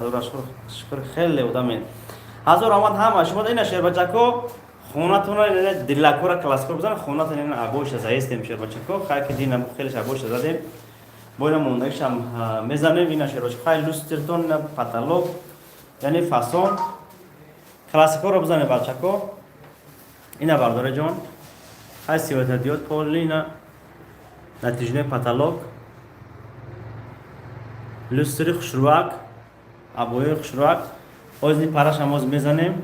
Шукр, хеле одаме. Ҳазор омад ҳама шумо. Ина, шербачако, хонатона дилакора классикор бизан, хонатон ина обойша заестем, шербачако. Хай ки дина хелеш обойша задем, бо ина мондагишам мезанем. Ина, шербачако, хай люстртон, ина потолок, яъне фасон классикоро бизанем, бачако. Ина, бардораҷон, хай светодиод полный, ина натяжной потолок, люстри хушрӯак, обои хушрӯак. Ҳозир парашам ҳозир мезанем.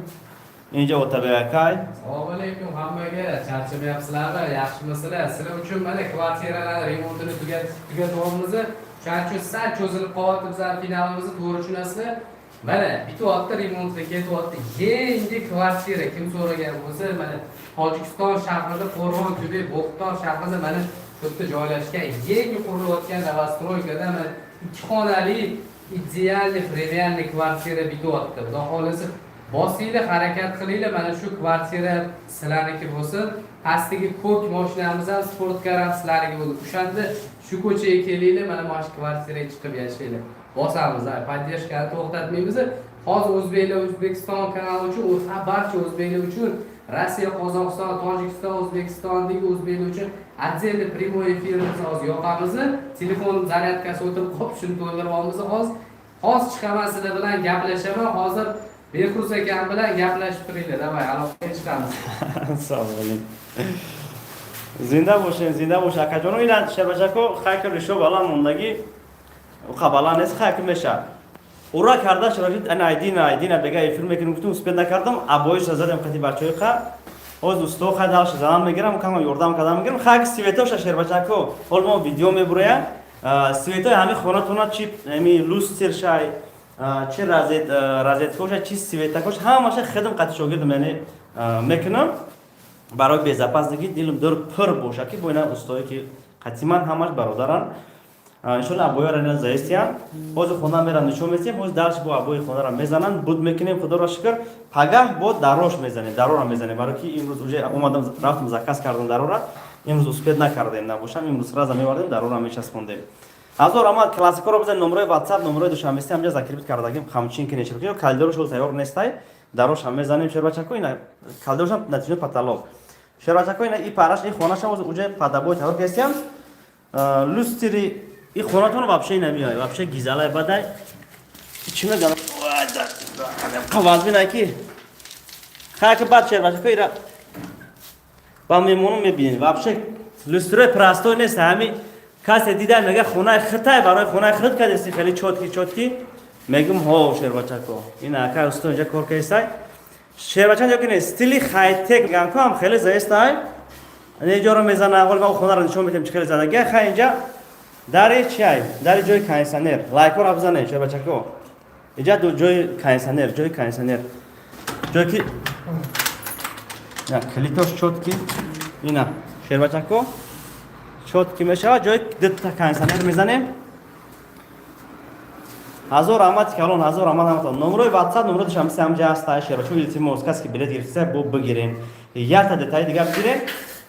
Инҷа отабеакай. Assalomu alaykum hammaga. Charchamayapsizlarmi? Yaxshimisizlar? Sizlar uchun mana kvartiralarni remontini tugatyapmiz. Shuning uchun sal cho'zilib qolyapti bizlarni finalimiz, to'g'ri tushunasizlar. Mana bityapti, remontga ketyapti. Yangi kvartira kim so'ragan bo'lsa, mana Tojikiston shahrida, Qo'rg'on tubi, Bo'xton shahrida, mana shu yerda joylashgan yangi qurilayotgan новостройка da mana ikki xonali идеальный премиальный kvartira bityapti. Xudo xohlasa, bosinglar, harakat qilinglar, mana shu kvartira sizlarniki bo'lsin. Pastdagi ko'k mashinamiz ham, спорткар ham sizlarniki bo'ldi. O'shanda shu ko'chaga kelinglar, mana shu kvartiraga chiqib yashanglar. Bosamiz, поддержка ni to'xtatmaymiz. Hozir o'zbeklar, O'zbekiston kanali uchun, barcha o'zbeklar uchun, Rossiya, Qozog'iston, Tojikiston, O'zbekistondagi o'zbeklar uchun отдельный прямой efirimizni hozir yoqamiz. Telefon zaryadkasi o'tirib qolib, shuni to'ldiryapmiz hozir. Hozir chiqaman, sizlar bilan gaplashaman. Hozir Behruz akam bilan gaplashib turinglar. Давай, aloqaga chiqamiz. Sog' bo'ling, зинда бошен, зинда бош, акаҷоно. Ина, шербачако, хайки решо баланд мондагӣ, уқа баланд нест, хайки меша ура карда шароит. Ана айдина, айдина бега эфир мекунем, гуфтум, успеть накардам. Обоиша задем қати бачаҳои қа. Ҳозир усто хай далша занам мегирам, кама ёрдам кардан мегирам. Хайки светоша, шербачако, ҳол мо видео мебуроям. Светои ҳами хонатона, чи ами люстршай, чи розеткоша, чи светакош, ҳамаша хидм қати шогирдам, яъне мекунам барои безопасности. Дилам дор пур боша, ки бо ина устое ки қатиман ҳамаш бародаранд. Иншолла, обоёра ина заестиян. Ҳозир хона мерам, нишон месием. Ҳозир дарш бо обои хонара мезананд, буд мекунем, худоро шукр. Пагаҳ бо дарош мезанем, дарора мезанем, барои ки имрӯз уже омадам, рафтам, заказ кардам дарора. Имрӯз успеть накардем, набошам имрӯз сразу мевардем, дарора мечаспондем. Ҳазор омад, классикоро бизанем. Номрои WhatsApp, номрои душанбеси ҳамҷа закрепить кардагим. Хамчин кине шербачако, коридорш тайёр нестай, дарош ҳам мезанем, шербачако. Ина коридоршам натиҷаи потолок, шербачако. Ина и параш, и хонашам уже под обой тайёр кестиям. Люстри и хонатон вообще намиёй, вообще гизалай бадай. Чӣ мегам, вазбинай ки хайки бад, шербачако. Ира ба мемонум, мебинед, вообще люстрои простой нест. Ҳами касе дида мега, хонаи хитай, барои хонаи хид кардеси, хеле чёткий, чёткий. Мегум, ҳо, шербачако, ин ака усто инҷа кор кардистай, шербача. Ё ки стили хайтек мегам ку, ҳам хеле заестай. Инҷоро мезана. Ҳол ма хонаро нишон медиҳем, чӣ хеле задагия. Хай, инҷа дари чиай, дари ҷои кондиционер. Лайкҳоро бизанед, шербачако. Инҷа ҷои кондиционер, ҷои кондиционер, ҷое ки калитош чёткий. Ина, шербачако, чёткий мешавад. Ҷои дута кондиционер мезанем. Ҳазор раҳмати калон, ҳазор раҳмат ҳаматон. Номрои WhatsApp, номрои душанбеси ҳамҷа ҳаста, шербачако. Илтимос, касе ки билет гирифта, бо бигирем, якта детали дигар бигирем.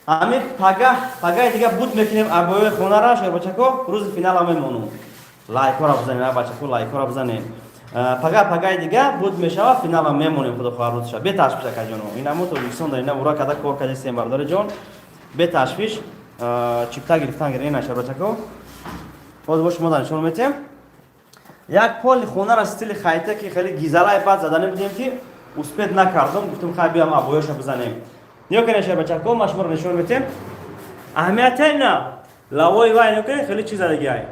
Ҳамин пагаҳ, пагаҳи дига буд мекунем обои хонара, шербачако. Рӯзи финала мемонум. Лайкҳоро бизанем, а бачако, лайкҳоро бизанем. Пагаҳ, пагаҳи дига буд мешавад, финала мемонем, худо хоҳар, рӯзша беташвиш, акаҷоно. Ина мо Тоҷикистон дар ина ура када кор кардастем, бардори ҷон, беташвиш чипта гирифтан гирем. Ина, шербачако, боз бо шумо дар нишон метиҳем. Як поли хонара стили хайта, ки хеле гизалай бад задане будем, ки успеть накардам. Гуфтем, хай биям, обоёша бизанем. Нигоҳ кунед, шербачако, ма шуморо нишон метиҳем. Аҳамияте ина лавои вай, нигоҳ кунед, хеле чиз задагиай.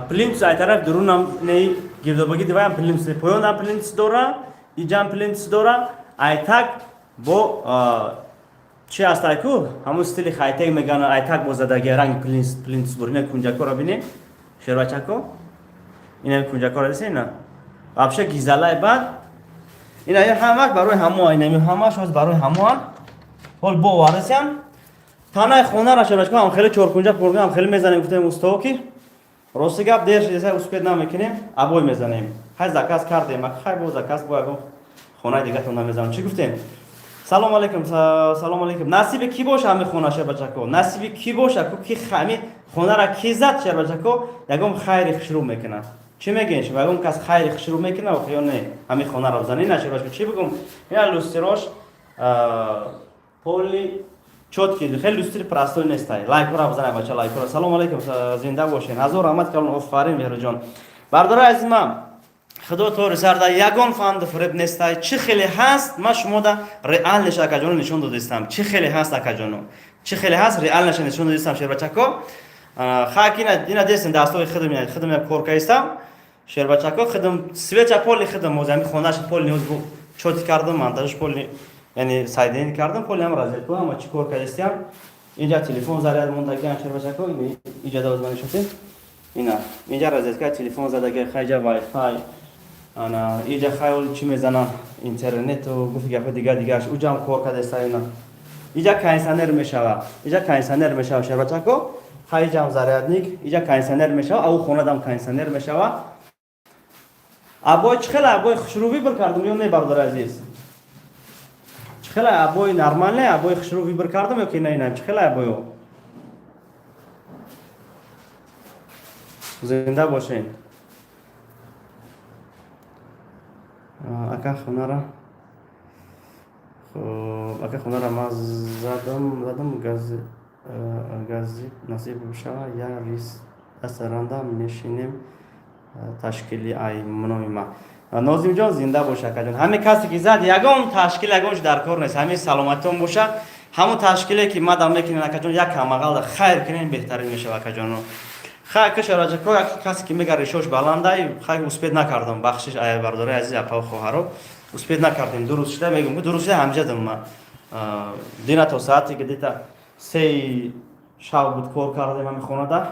Плинтус ай тараф дурунам неи гирдобагӣ диваям плинтус, поёнам плинтус дора, иҷам плинтус дора. Айтак бо чи аст, айку ҳамун стили хайтек меган, айтак бо задагия ранги плинтус бур. Ина кунҷакоро бинед, шербачако, ина кунҷакоро диса. Ина вообще гизалай бад. Ина ҳамаш барои ҳамо, ина ҳамаш ҳоз барои ҳамоа. Ҳол бо овардасиам танаи хонара, шербачако, ҳам хеле чоркунҷа пургам, хеле мезанем. Гуфтем устоо, ки рости гап, дер шидеса, успеть намекунем, обой мезанем. Хай, заказ кардем, хай, бо заказ бо ягон хонаи дигатон намезанам. Чӣ гуфтем? Салом алейкум, салом алейкум. Насиби кӣ боша ҳами хона, шербачако? Насиби кӣ боша ку, ки ҳами хонара ки зад, шербачако, ягон хайри хушрӯ мекунад. Чӣ мегӯен шумо? Ягон кас хайри хушрӯ мекунад ё не? Ҳамин хонаро бизанед, на, шербачако, чӣ бигӯм? Ина люстрош полный чёткий, хеле люстри простой нестай. Лайкора бизанед, бача, лайкора. Салому алейкум, зинда бошен. Ҳазор раҳмат калон, офарин, Меҳруҷон. Бардораи азизмам, худо тори сарда, ягон фанду фиреб нестай. Чӣ хеле ҳаст, ман шумода реальныйша, акаҷоно, нишон додистам. Чӣ хеле ҳаст, акаҷоно, чӣ хеле ҳаст, реальныйша нишон додистам, шербачако. Хак, ина дестем, дастҳои худам, худам кор кардистам, шербачако. Худам свеча полный худам оз ҳами хонаша полный оз чёткий кардам, монтажаш полный, яъне соединение кардам полный, ҳам розетку, ҳама чӣ кор кардистиам. Инҷа телефон заряд мондагиам, шербачако, иҷа давоз ман нишонтем. Ина инҷа розетка телефон задаги, хайҷа вайфай, ана иҷа хаёл чӣ мезанам, интернету гуфти гапи дигар дигараш уҷам кор кардаиста. Ина иҷа кондиционер мешава, иҷа кондиционер мешава, шербачако. Хай, иҷам зарядник, иҷа кондиционер мешава, ау хонадам кондиционер мешава. Обои чӣ хеле, обои хушрӯ выбор кардам ё не, бародари азиз? Чӣ хеле обои, нормальный обои хушрӯ выбор кардам ё ки не? Ина чӣ хеле обоё? Зинда бошен. Ака, хонара, хоб, ака, хонара ман задам, гази насиб бошава, як рис дастаранда мешинем, ташкили ай номи ма Нозимҷон. Зинда боша, акаҷон. Ҳамин касе ки зад, ягон ташкил, ягон чи дар кор нест. Ҳамин саломатион боша. Ҳамон ташкиле ки мадам мекунен, акаҷон, як камағал хайр кунен, беҳтарин мешава, акаҷоно. Хай, кашараҷако, як касе ки мега, решош баландай. Хай, успеть накардам, бахшиш, ая бардораи азиз, апау, хоҳаро, успеть накардем. 2 рӯз шуда, мегум, 2 рӯз шуда ҳамҷадам ма. Дина то саати где-то 3 шав буд кор кардем ҳами хонада.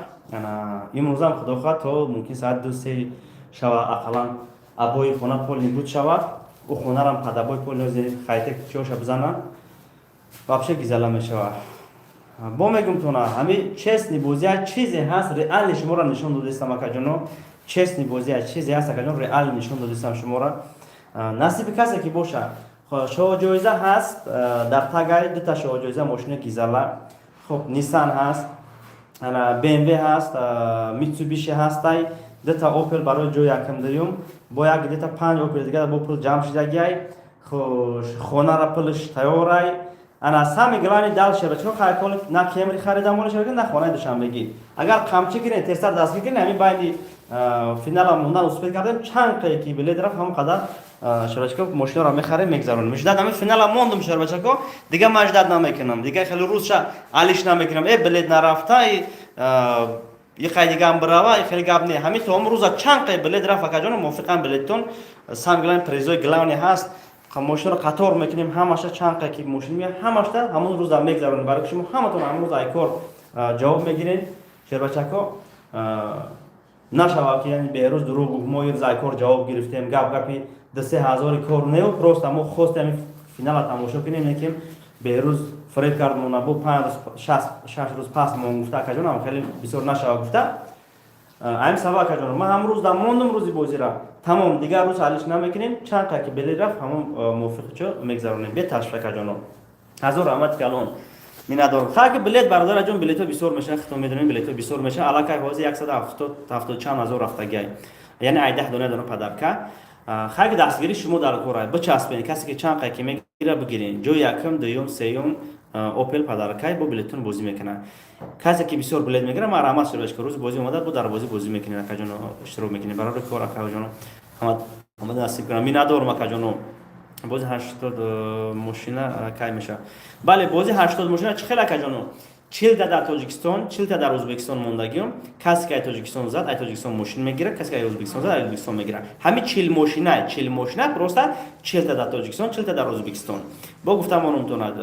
Имрӯзам, худо хоҳад, то мумкин саати 2-3 шава ақаллан обои хона полный буд шавад. Ӯ хонарам қадабои полный хайтек чиёша бизанад, вообще гизала мешавад. Бо мегум тона, ҳами честный бозия чизе ҳаст, реальный шуморо нишон додистам, акаҷоно. Честный бозия чизе ҳаст, акаҷон, реальный нишон додистам шуморо. Насиби касе ки боша, шоҳҷоиза ҳаст дар тагай, дута шоҳҷоиза, мошини гизала. Хуб, Нисан ҳаст, БМВ ҳаст, Митсубиши ҳастай, дута Опел барои ҷои якум, дуюм, бо як где-то панҷ Опел дигар бо пул ҷамъ шидагиай. Хонара пулш тайёрай. Ана самый главный, дальше чиро хайкол на Кемри харида мола шава, на хонаи Душанбегӣ. Агар қамчӣ кунед, тезтар дастгир кунед. Ҳамин байни финала мондан успеть кардем. Чанд қае ки билет рафт, ҳамон қадар, шарбачако, мошинаро мехарем, мегзаронем. Ждать ҳамин финала мондум, шарбачако, дига ман ждать намекунам, дига хеле рӯзша алиш намекунам. Э, билет нарафта, и хай дигаам бирава, и хеле гап не. Ҳамин то ҳамон рӯза чанд қае билет рафт, акаҷоно, мувофиқан билеттон. Самый главный, призои главный ҳаст, мошинаро қатор мекунем ҳамаша. Чанд қае ки мошин меяд, ҳамашта ҳамон рӯза мегзаронем. Барои шумо ҳаматон ҳамон рӯз айкор ҷавоб мегиред, шербачако. Нашавад ки Беҳрӯз дурӯғ гуфт, мо ирӯз айкор ҷавоб гирифтем. Гап гапи 2-3 ҳазори кор неу, просто мо хостем ҳамин финала тамошо кунем, лекин Беҳрӯз фиреб кард мона, бо 5 рӯз, 6 рӯз пас мон гуфта. Акаҷонам, хеле бисёр нашавад гуфта. Ҳамин сабаб, акаҷон, ман ҳамон рӯз мондум, рӯзи бозира тамом, дигар рӯз ҳалиш намекунем. Чанд қа ки билет рафт, ҳамон мувофиқи чо мегзаронем, беташвиш, акаҷоно. Ҳазор раҳмати калон, миннатдорам. Ха, билет, бародараҷон, билетҳо бисёр мешавад, худтон медонем, билетҳо бисёр мешавад. Аллакай ҳозир 170, ҳафтоду чанд ҳазор рафтагиай, яъне ай 10 дона дона подарка. Хайки дастгирӣ шумо дар кора, бичаспен. Касе ки чанд қай ки мегира, бигирен. Ҷои якум, дуюм, сеюм Опел подаркай, бо билетон бозӣ мекунад. Касе ки бисёр билет мегира, ман раҳмат шудаш, ки рӯзи бозӣ омада, бо дар бозӣ бозӣ мекунед, акаҷоно, иштирок мекунед. Барори кор, акаҷоно, ҳама насиб кунам. Миннатдорам, акаҷоно. Бози 80 мошина кай мешавад? Бале, бози 80 мошина чӣ хел, акаҷоно? 40-та дар Тоҷикистон, 40-та дар Ӯзбекистон мондагиём. Касе ки ай Тоҷикистон зад, ай Тоҷикистон мошин мегирад, касе ки ай Ӯзбекистон зад, ай Ӯзбекистон мегирад. Ҳамин 40 мошина, 40 мошина, просто 40-та дар Тоҷикистон, 40-та дар Ӯзбекистон. Бо гуфтам онумтонад,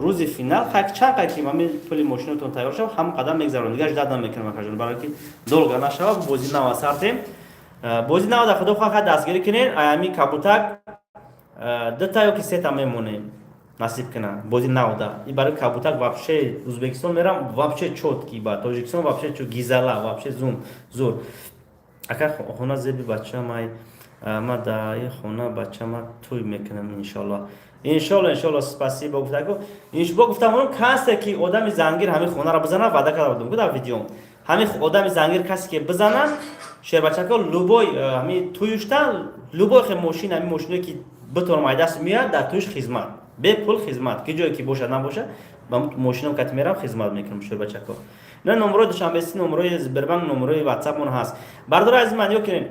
рӯзи финал чанд қай ки ҳамин пули мошинатон тайёр шавад, ҳамон қадар мегзарон. Дигар ждать намекунам, акаҷон, барое ки долго нашавад. Бози нава сартем, бози нава дар, худо хоҳад, дастгирӣ кунед. Ҳамин кабутак дута ё ки сета мемонем, насиб кунад, бози навда. И барои кабутак вообще Узбекистон мерам, вообще чёткий, ба Тоҷикистон вообще чо гизала, вообще зум зур. Ака, хона зеби бачамай, ма даи хона бачама тӯй мекунам, иншолло, иншолло, иншолло. Спасибо гуфтаку. Бо гуфтам, касе ки одами зангир ҳамин хонаро бизана, ваъда карда будам дар видеом, ҳамин одами зангир касе ки бизана. Шербачако, любой ҳами туюшта, любой хе мошин, ҳами мошиное ки битонам ай даст меяд, дар туюш хизмат, бепул хизмат, ки ҷое ки бошад набошад, ба мошинам кати мерам, хизмат мекунам. Шербачако, на номерои Душанбеси, номерои Сбербанк, номерои Ватсапмон ҳаст. Бардори азиз ман, ё ки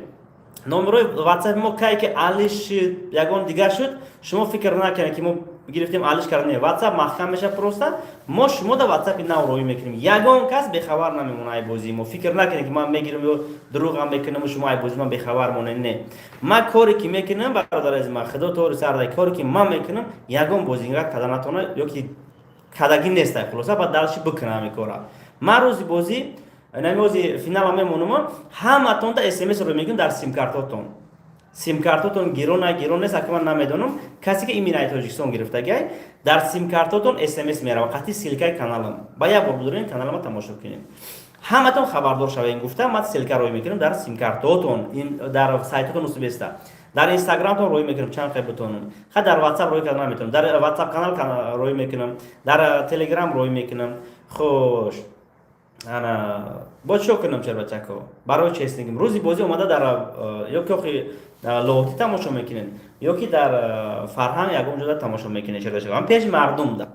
номерои Ватсапи мо кай ки алиш шуд, ягон дигар шуд, шумо фикр накунед, ки мо гирифтем, алиш кардем. Ватсап маҳкам мешавад, просто мо шумо да Ватсапи нав роҳӣ мекунем. Ягон кас бехабар намемона ай бозии мо. Фикр накунед, ки ман мегирам ё дурӯғам мекунаму шумо ай бозии ман бехабар монед. Не, ман коре ки мекунам, бародар азиз ман, худо тори сардай, коре ки ман мекунам, ягон бозингар када натона ё ки кадагӣ нестай. Хулоса, баъд дальше бикунам ҳамин кора. Ман рӯзи бозӣ, намози финала мемонам, ҳаматонда СМС ро мекунам дар симкартотон. Симкартотон гирона, гирон нест, ака, ман намедонам. Касе ки именно ай Тоҷикистон гирифтагай, дар симкартотон СМС мерава қатъи ссылка и каналам. Ба як бор будурен, каналама тамошо кунем, ҳаматон хабардор шавем. Гуфта, ман ссылка роҳӣ мекунам дар симкартотон, дар сайтотон усубеста, дар Инстаграмтон роҳӣ мекунам, чанд қай бутонам. Ха, дар Ватсап роҳӣ карда наметавонам, дар Ватсап канал роҳӣ мекунам, дар Телеграм роҳӣ мекунам. Хуш, ана бо чико кунам, чербачако? Барои честный гим, рӯзи бозӣ омада дар ё ки охи Лоҳутӣ тамошо мекунед, ё ки дар Фарҳанг ягон ҷода тамошо мекунед, чербачако, пеши мардум да.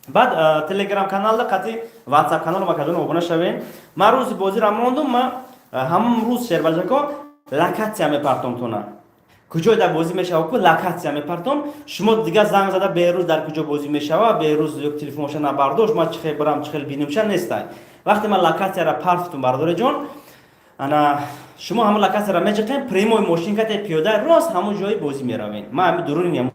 Баъд Телеграм каналда қатъи Ватсап канал макадон обуна шавем. Ман рӯзи бозиро мондум, ма ҳамон рӯз, шербачако, локация мепартом тона, куҷое дар бозӣ мешава ку, локация мепартом. Шумо дигар занг зада, берӯз дар куҷо бозӣ мешава, берӯз ё телефонша набардошт, ман чӣ хел бирам, чӣ хел бинумша нестай. Вақте ман локация ра партфтум, бардори ҷон, ана шумо ҳамон локация ра мечиқем, прямой мошин кате, пиёда рост ҳамон ҷои бозӣ меравем. Ман ҳами дуруни ҳамон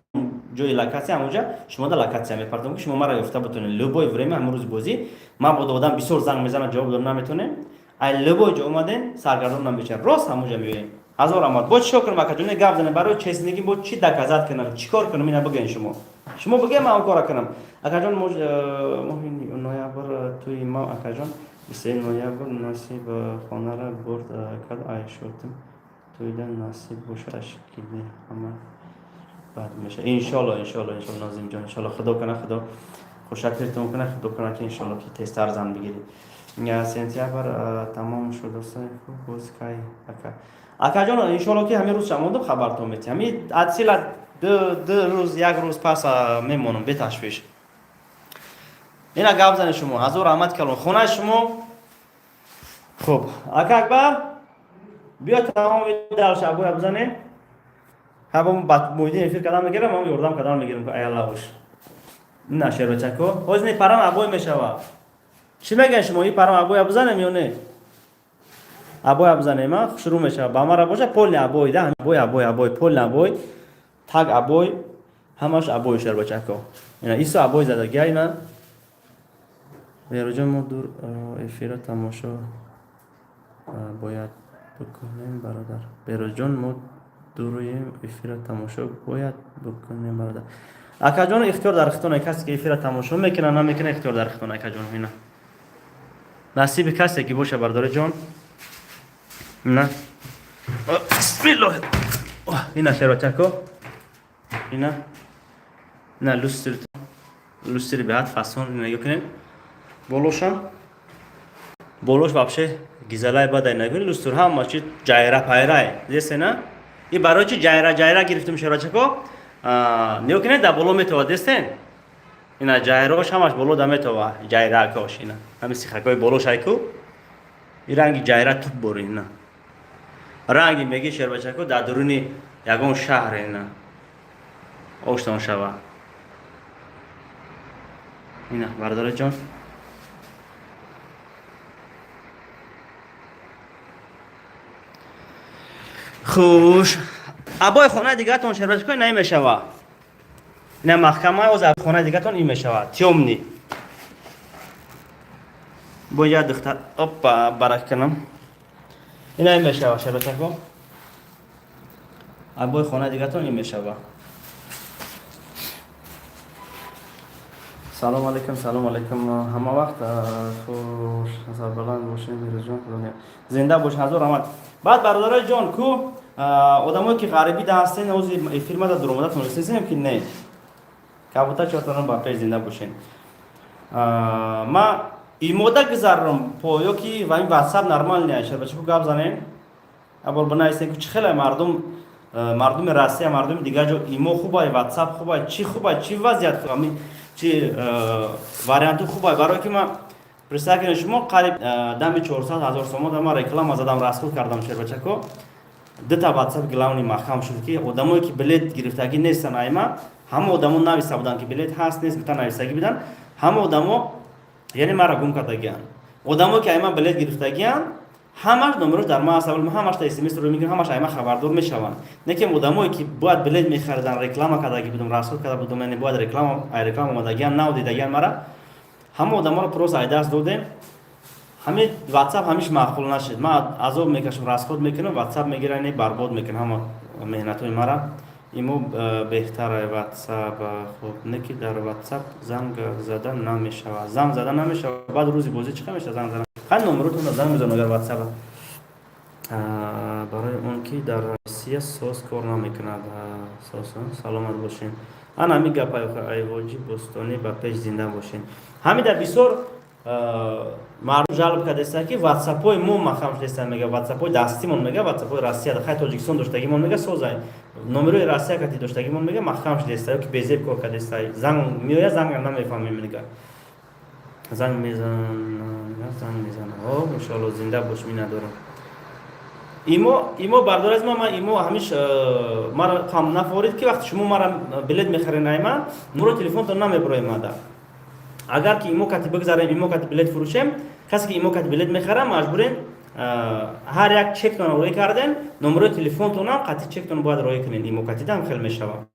ҷои локация, ҳамонҷа шумо да локация мепартом, ки шумо мара ёфта бутонед любое время. Ҳамон рӯзи бозӣ ман бо одам бисёр занг мезанам, ҷавоб дод наметонем. Ай любой ҷо омадем, саргардон намешавем, рост ҳамонҷа меоем. Ҳазор раҳмат. Бо чӣ кунам, акаҷон, гап занем? Барои честный гӣ бо чӣ доказать кунам, чӣ кор кунам, ина бигӯен шумо. Шумо бигӯен, ман он кора кунам. Акаҷон, моҳи ноябр туи ма, акаҷон, 23 ноябр насиб. Хонара бурд кард, ай шотим туида, насиб боша, ташкили ҳама бад меша. Иншолло, иншолло, иншолло, Нозимҷон, иншолло, худо кана, худо хушакритон кана, худо кана, ки иншолло, ки тезтар зан бигирӣ. Сентябр тамом шуд, боз кай, ака? Акаҷон, иншолло, ки ҳамин рӯз шамондум, хабартон метиҳам. Ҳами атсила 2 рӯз, як рӯз пас мемонам, беташвиш. Ина гап занед шумо. Ҳазор раҳмат калон. Хонаи шумо. Хуб, ака Акбар, биё, тамоми дальше обоя бизанем. Ҳабо Муҳиддин эфир кардан мегирам, ман ёрдам кардан мегирам. Аялавош, ина шербачако, ҳозир не парам обой мешава. Чӣ мегӯяд шумо, и парам обоя бизанем ё не? Обоя бизанем, а шурӯъ мешава. Ба мара боша, полный обой да, обой, обой, обой, полный обой, так обой, ҳамаш обой. Шербачако, ина исо обой задагия ина. Вероҷон, мо дур эфира тамошо бояд бикунем, бародар. Бероҷон, мо дуруем, эфира тамошо бояд бикунем, бародар. Акаҷон, ихтиёр дар хитон. Касе ки эфира тамошо мекунад, намекунад, ихтиёр дар хитон. Акаҷон, ина насиби касе ки боша, бардори ҷон. Ина, бисмиллоҳ, ина шербачако, ина, ина люстр, люстри беҳад фасон. Ина нигоҳ кунед, болошам, болош вообще гизалай бадай. Нагӯни, люстр ҳама чи ҷайра пайрай дестена. И барои чи ҷайра ҷайра гирифтем, шербачако? Нигоҳ кунед, дар боло метова, дестен? Ина ҷайрош ҳамаш боло да метова, ҷайракош. Ина ҳами сихакҳои болош айку, и ранги ҷайра туп бори. Ина ранги меги, шербачако, дар дуруни ягон шаҳр ина оштон шава. Ина, бардораҷон. Хуш, обои хонаи дигатон, шербачако, ина мешава. Ина маҳкама оз хонаи дигатон ин мешава, тёмный. Бо я духтар, опа, барак кунам. Ина ин мешава, шербачако, обои хонаи дигатон ин мешава. Салом алейкум, салом алейкум, ҳама вақт хуш, сарбаланд бошед, Мирҷон, зинда бош. Ҳазор раҳмат. Баъд, бародарои ҷон, ку одамое ки ғарибида ҳастен, ози эфир мада дуромада тонистесем ки не кабута чортонон ба пеш, зинда бошен. Ма имода гузарам по ё ки ва ин Ватсап нормал не, шербачаку, гап занем. Абор бинависем, ки чӣ хеле мардум, мардуми Россия, мардуми дигар ҷо имо хубай, ватсап хубай, чӣ хубай, чӣ вазъият, чи варианту хубай. Барое ки ман, представь кунед, шумо қариб дами 400 000 сомон да ман реклама задам, расход кардам, шербачако. Дута ватсап главный маҳкам шуд, ки одамое ки билет гирифтагӣ нестан, айма ҳама одамо нависта буданд, ки билет ҳаст, нест, гуфта навистагӣ буданд. Ҳама одамо, яъне мара гум кардагианд. Одамое ки айма билет гирифтагианд, ҳамаш номерош дар ма аст, ҳамаш смс ро мегирам, ҳамаш айма хабардор мешаванд. Не ки одамое ки бояд билет мехаридан, реклама кардагӣ будам, расход карда будам, яъне бояд реклама, ай реклама омадагианд, нав дидагианд мара, ҳама одаморо просто ай даст додем. Ҳамин ватсап ҳамиш маъқул нашид. Ман азоб мекашам, расход мекунам, ватсап мегира, не, барбод мекунам ҳама меҳнатҳои мара. Имо беҳтар ватсап хуб, не ки дар ватсап занг зада намешавад, занг зада намешавад. Баъд рӯзи бозӣ чӣ мешавад? Занг зада, хай, номеротонро занг мезанам агар ватсапа. Барои он ки дар Россия соз кор намекунад. Соз. Саломат бошед. Ана ҳамин гап, айвоҷи бостонӣ, ба пеш, зинда бошед. Ҳамида бисёр мардум жалб кардеста, ки ватсапҳои мо маҳкам шудеста, мега, ватсапҳои дастимон, мега, ватсапҳои Россия, хай, Тоҷикистон доштагимон, мега, созай, номерои Россия кати доштагимон, мега, маҳкам шудеста ё ки безеб кор кардеста. Занг меояд, зангам намефаҳмем, мега, занг мезан, занг мезана. О, иншоалло, зинда бош, минадорам. Имо, имо, бардор аз ман имо ҳамиш мара кам нафорид, ки вақти шумо мара билет мехарен, айма нуро телефонтон намеброем мада. Агар ки имо кати бигзарем, имо кати билет фурӯшем, касе ки имо кати билет мехара, маҷбурем ҳар як чектонро роӣ кардем, номерои телефонтонам қати чектон бояд роӣ кунед. Имо катидам хел мешавад,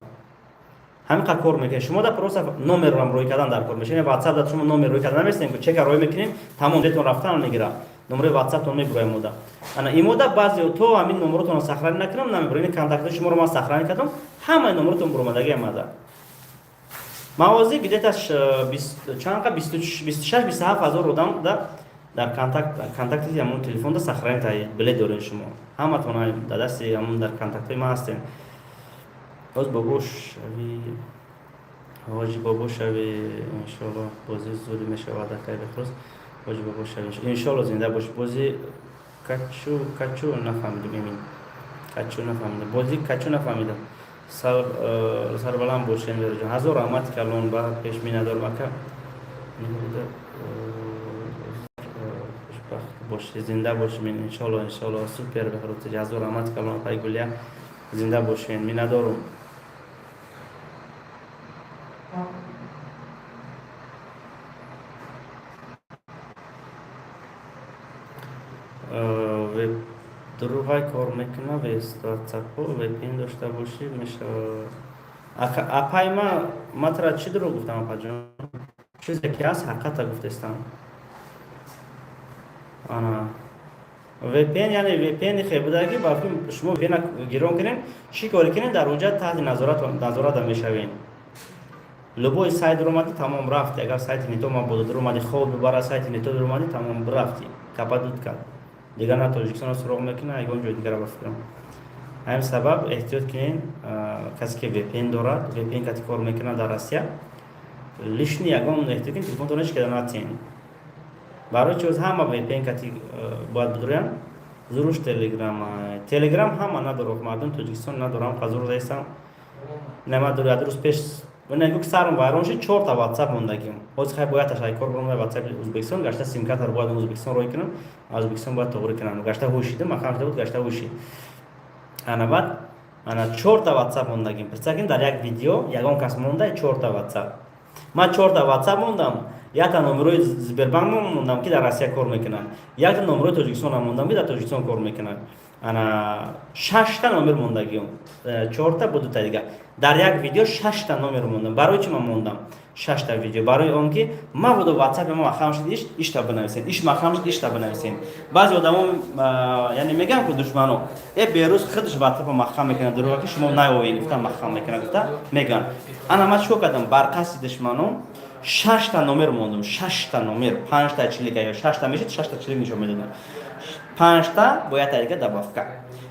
ҳамин қад кор мекунед. Шумо да просто номерам роӣ кардан дар кор мешавад. Ватсап да шумо номер роӣ кардан наместем, чека роӣ мекунем, тамом, билетон рафтан мегирад, номерои ватсаптон мебуроем мода. Ана имода баъзе то ҳамин номеротонро сохранить накунам, намебуроем. Контактҳои шуморо ман сохранить кардам, ҳамаи номеротон буромадаги омада. Мавози где-то чанд қа, 26-27 ҳазор одам да дар контакти ҳамон телефонда сохранить билет дорем. Шумо ҳаматон дар дасти ҳамон дар контактҳои ман ҳастем. Боз бобо шави, ҳоҷи бобо шави, иншоалло. Бозӣ зуд мешавад, акай Бехрӯз. Ҳоҷи бобо шави, иншоалло, зинда бош. Бозӣ качу, качу нафаҳмидам, эмин, качу нафаҳмидам, бозӣ качу нафаҳмидам. Сарбаланд бошем, Вероҷон, ҳазор раҳмати калон, ба пеш, миннатдорам, ака. Хушбахт бошӣ, зинда бошӣ, иншоалло, иншоалло. Супер, Бехрӯз, ҳазор раҳмати калон, апай Гулия, зинда бошен, миннатдорум. Дурӯғай кор мекунад ватсапҳо, VPN дошта бошӣ, мешавад. Апай, ма тара чӣ дурӯғ гуфтам, апаҷон? Чизе ки ҳаст, ҳақиқата гуфтестам. Ана VPN, яъне VPN хел буда, ки ба шумо VPN гирон кунем, чӣ коре кунем, дар онҷа таҳти назората мешавем. Любой сайт дуромадӣ, тамом, рафти. Агар сайти нито мабодо дуромадӣ, хоб бибара, сайти нито дуромадӣ, тамом, рафти, капа дуд кард. Дигар на Тоҷикистонро суроғ мекунад, ягон ҷои дигара, ба фикрам. Ҳамин сабаб эҳтиёт кунед. Касе ки VPN дорад, VPN кати кор мекунад дар Россия, лишний ягон эҳтиёт кунед, телефонтон ҳеч када натиҳед. Барои чи ҳама VPN кати бояд бидурянд? Зуруш Телеграм, Телеграм ҳама надорад, мардум Тоҷикистон надорам, қазур заистам намадор. Як рӯз пеш нагӯ ки сарам вайрон шуд, чорта ватсап мондагим. Ҳозир хай бояд ташаккур кунам, ватсапи Ӯзбекистон гашта, симкартаро бояд Ӯзбекистон рой кунам, аз Ӯзбекистон бояд тоғрӣ кунам. Гашта ҳушидам, махам шуда буд, гашта ҳушид. Ана баъд ана чорта ватсап мондагим. Представь кунед, дар як видео ягон кас монда чорта ватсап. Ман чорта ватсап мондам, якта номерои Сбербанк мондам, ки дар Россия кор мекунад, якта номерои Тоҷикистонам мондам, ки дар Тоҷикистон кор мекунад. Ана шашта номер мондагиём, чорта бо дута дига, дар як видео шашта номер мондам. Барои чӣ ман мондам шашта видео? Барои он ки мабодо ватсапи ма махам шуд, иш ишта бинависем, иш махам шуд, ишта бинависем. Баъзе одамо, яъне мегӯям, ки душмано берӯз худаш ватсапа махам мекунад, дурӯға, ки шумо наёед гуфта махам мекунад, гуфта мегӯянд. Ана ман чикор кардам? Бар қасди душманом шашта номер мондам, шашта номер, панҷта чилика ё шашта мешид, шашта чилик нишон медодам, панҷта бо якта дига добавка,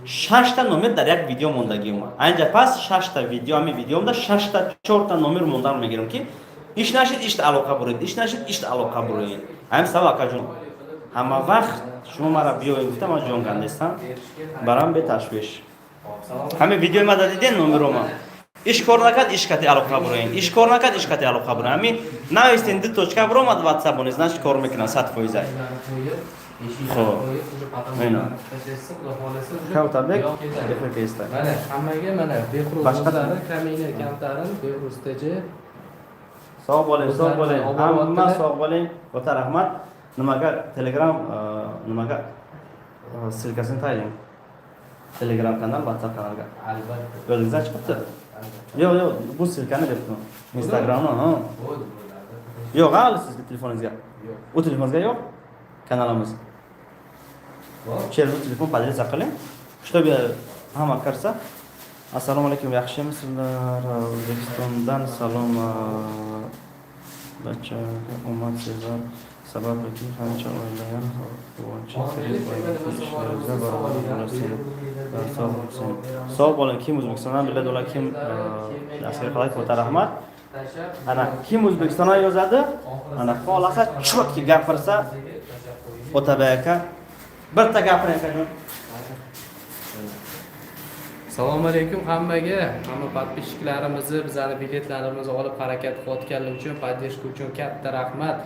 шашта номер дар як видео мондагӣ омад. Анҷа пас шашта видео, ҳамин видеомда шашта, чорта номер мондан мегирам, ки иш нашид, ишта алоқа буред, иш нашид, ишта алоқа буред. Ҳамин сабаб, акаҷон. Ҳама вақт шумо мара биёед гуфта, ман ҷон кандестам, барам беташвиш. Ҳамин видеои ма дадиден, номерома иш кор накард, иш кати алоқа буроен, иш кор накард, иш кати алоқа буроен. Ҳамин навистен, ду точка буромад ватсап, значит, кор мекунад 100%. Xo'p. Mana. Kavtabek efir kesdi. Mana hammaga, mana Behruz o'zlari, kamina kamtarin Behruz TJ. Sog' bo'ling, sog' bo'ling. O'zlari Hamma olib. Sog' bo'ling. Katta rahmat. Nimaga Telegram, nimaga ссылка sini tayinlang. Telegram kanal, WhatsApp kanalga. Albatta. O'zingizdan chiqibdi. Albatta. Yo'q, yo'q, bu ссылка ni debdim. Instagramni, ha. Bo'ldi, bo'ldi. Yo'q, hali sizga telefoningizga. Yo'q. U telefoningizga yo'q. Kanalimiz. Bor. Через telefon поделиться qiling. Чтобы hamma kirsa. Assalomu alaykum, yaxshimisizlar? O'zbekistondan salom. Barchaga omad sizlar sababiki qancha o'ylagan quvonchi ishlaringizda barobar bo'lsin. Sog' bo'lsin. Sog' bo'ling. Kim O'zbekistondan biladi, ular kim dastga qalay, katta rahmat. Ana kim O'zbekistondan yozadi? Ana xohlasa чётко gapirsa, Otabek aka bitta gapiring, akajon. Assalomu alaykum hammaga, hamma подписчик larimizni, bizani biletlarimizni olib harakat qilayotganlar uchun, поддержка uchun katta rahmat.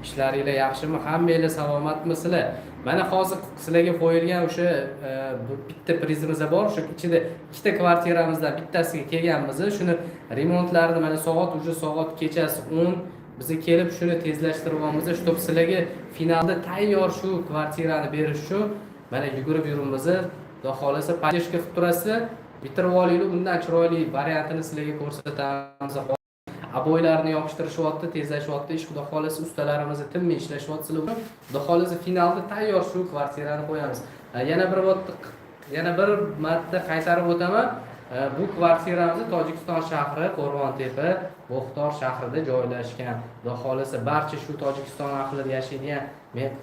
Ishlaringlar yaxshimi? Hammanglar salomatmisizlar? Mana hozir sizlarga qo'yilgan o'sha bitta prizimiz bor, o'sha ichida ikkita kvartiramizdan bittasiga kelganmiz. Shuni remontlarini mana soat уже soat kechasi 10, biza kelib shuni tezlashtiryapmiz, чтобы sizlarga finalda tayyor shu kvartirani berish uchun mana yugurib yuribmiz. Xudo xohlasa, поддержка qilib turasizlar, bitirib olinglar, undan chiroyli variantini sizlarga ko'rsatamiz. Обой larni yopishtirishyapti, tezlashyapti ish, xudo xohlasa, ustalarimiz tinmay ishlashyapti sizlar uchun. Xudo xohlasa, finalda tayyor shu kvartirani qo'yamiz. Yana bir marta qaytarib o'taman. Bu kvartiramiz Tojikiston shahri, Qo'rg'ontepa, Bo'xtor shahrida joylashgan. Xudo xohlasa, barcha shu Tojikiston ahlida yashaydigan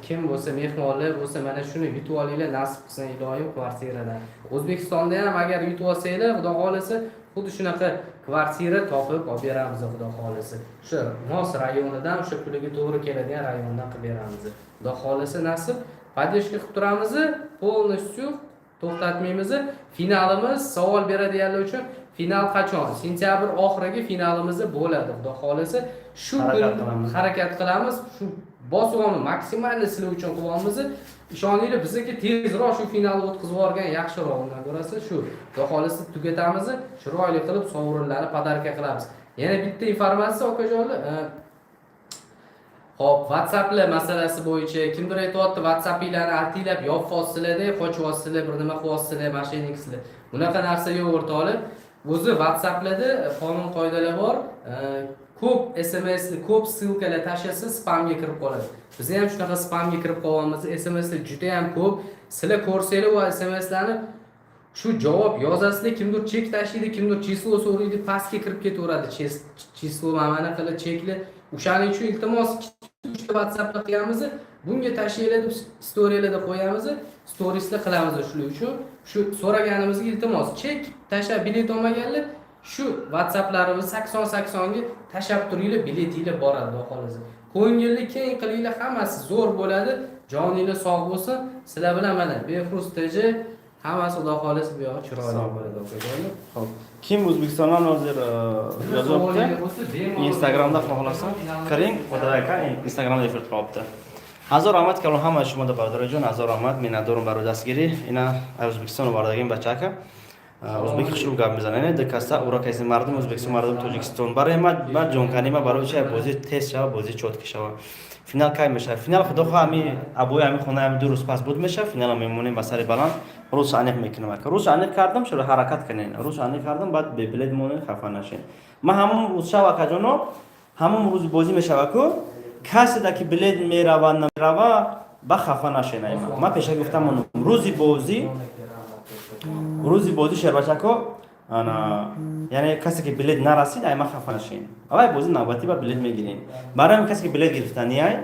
kim bo'lsa, mehmonlar bo'lsa, mana shuni yutib olinglar, nasib qilsin iloyim kvartiradan. O'zbekistonda ham agar yutib olsanglar, xudo xohlasa, xuddi shunaqa kvartira topib olib beramiz, xudo xohlasa. O'sha mos rayonidan, o'sha puliga to'g'ri keladigan rayondan qilib beramiz. Xudo xohlasa, nasib. Поддержка qilib turamiz, полностью to'xtatmaymiz. Finalimiz, savol beradiganlar uchun, final qachon? Sentyabr oxiriga finalimiz bo'ladi, xudo xohlasa. Shu Harakat kun qilamiz. Harakat qilamiz. Shu bosib максимально sizlar uchun qilyapmiz. Ishoninglar, bizniki tezroq shu finalni o'tkazib yuborgan yaxshiroq undan ko'rasi shu. Xudo xohlasa, tugatamiz, chiroyli qilib sovrinlarni подарка qilamiz. Yana bitta informatsiya, okajonlar, Xo'p, WhatsApplar masalasi bo'yicha kimdir aytyapti, WhatsAppinglarni ataylab yopyapsizlar-da, qochyapsizlar, bir nima qilyapsizlar, мошенник sizlar. Bunaqa narsa yo'q, o'rtoqlar. O'zi WhatsApplarda qonun qoidalar bor. Ko'p SMS, ko'p ссылка lar tashlasa, spamga kirib qoladi. Biz ham shunaqa spamga kirib qolyapmiz. SMSlar juda ham ko'p. Sizlar ko'rsanglar u SMSlarni, shu javob yozasizlar, kimdir chek tashlaydi, kimdir число so'raydi, pastga kirib ketaveradi. Число mana qilib chekli. O'shaning uchun iltimos, ikkita WhatsAppda qilganmiz, bunga tashlanglar deb история larda qo'yamiz, storiesda qilamiz shular uchun. Shu so'raganimizga iltimos, chek tashlab bilet olmaganlar shu WhatsApplarimiz 80 80ga tashlab turinglar, biletinglar boradi, xudo xohlasa. Ko'ngilli keng qilinglar, hammasi zo'r bo'ladi. Joninglar sog' bo'lsin. Sizlar bilan mana Behruz TJ, hammasi xudo xohlasa bu yog'i chiroyli Sog' bo'ladi, okajonlar. Xo'p. Kim O'zbekistondan hozir yozyapti? Instagramda xohlasa kiring, Otabek aka Instagramda efir qilyapti. Ҳазор раҳмат калом ҳамаи шумо да, бародароҷон, ҳазор раҳмат, миннатдорум барои дастгирӣ. Ина Ӯзбекистон овардагим бачака. Ӯзбеки хушрӯ гап мезанад. Ина дикаса ура каси мардуми Ӯзбекистон, мардуми Тоҷикистон. Барои ма ма ҷонканима барои чи бозӣ тез шава, бозӣ чётко шава. Финал кай мешава? Финал, худо хоҳ, ҳами обои ҳами хона ҳами 2 рӯз пас буд мешава, финала мемонем ба сари баланд. Рӯз аниқ мекунам, ака. Рӯз аниқ кардам, шуро ҳаракат кунед. Рӯз аниқ кардам, баъд бебилет монед, хафа нашед. Ман ҳамон рӯз шава, акаҷоно, ҳамон рӯз бозӣ мешава ку, каседа ки билет мерава, намерава, ба хафа нашед. Ман пеша гуфтам, рӯзи бозӣ, рӯзи бозӣ, шербачако, ана, яъне касе ки билет нарасид, ай ман хафа нашед. Авай бозӣ навбатӣ ба билет мегирем. Барои ҳамин касе ки билет гирифтаниай,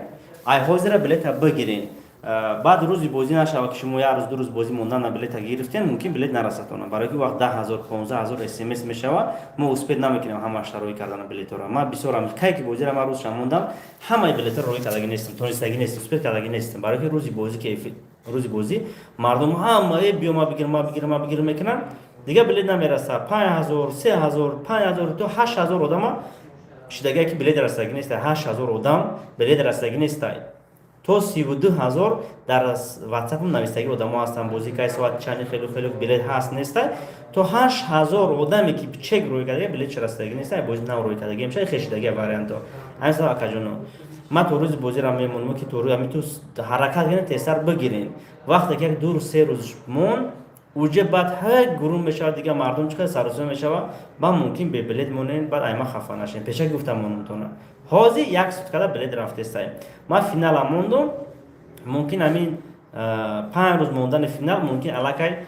ай ҳозира билета бигирен. Баъд рӯзи бозӣ нашава, ки шумо як рӯз, 2 рӯз бозӣ мондан билета гирифтен, мумкин билет нарасатона, барои ки вақт 10 000, 15 000 смс мешава, мо успеть намекунем ҳамаша роӣ кардана билетора. Ман бисёрам кай ки бозиро ман рӯзша мондам, ҳамаи билетро роӣ кардаги нестам, тонистагӣ нестам, успеть кардаги нестам, барои ки рӯзи бозӣ, ки рӯзи бозӣ мардум ҳама «Э, биё, ма бигир, ма бигир, ма бигир» мекунанд, дигар билет намераса. 5000, 3000, 5000 то 8000 одама шидагие, ки билет расидагӣ неста. 8000 одам билет расидагӣ нестай. То 32 000 дар ватсапам навистагӣ одамо ҳастанд: бозӣ кай, соат чанди, хелу хелу, билет ҳаст, нестай. То 8000 одаме, ки чек рӯй кардаги, билет чи расидагӣ нестай. Бозӣ нав рӯй кардаги меша, хешидаги варианто. Ҳамин сабаб, акаҷоно, ман то рӯзи бозиро мемонам, ки то рӯ ҳамин ту ҳаракат кунед, тезтар бигирен. Вақте ки як ду рӯз, 3 рӯз монд, уже баъд ҳар гурӯҳ мешавад, дигар мардум чӣ қадр саросима мешавад, баъд мумкин бебилет монен. Баъд айма хафа нашен, пешак гуфтам монумтона. Ҳозир як суткада билет рафтестай. Ман финала мондум, мумкин ҳамин 5 рӯз мондани финал, мумкин аллакай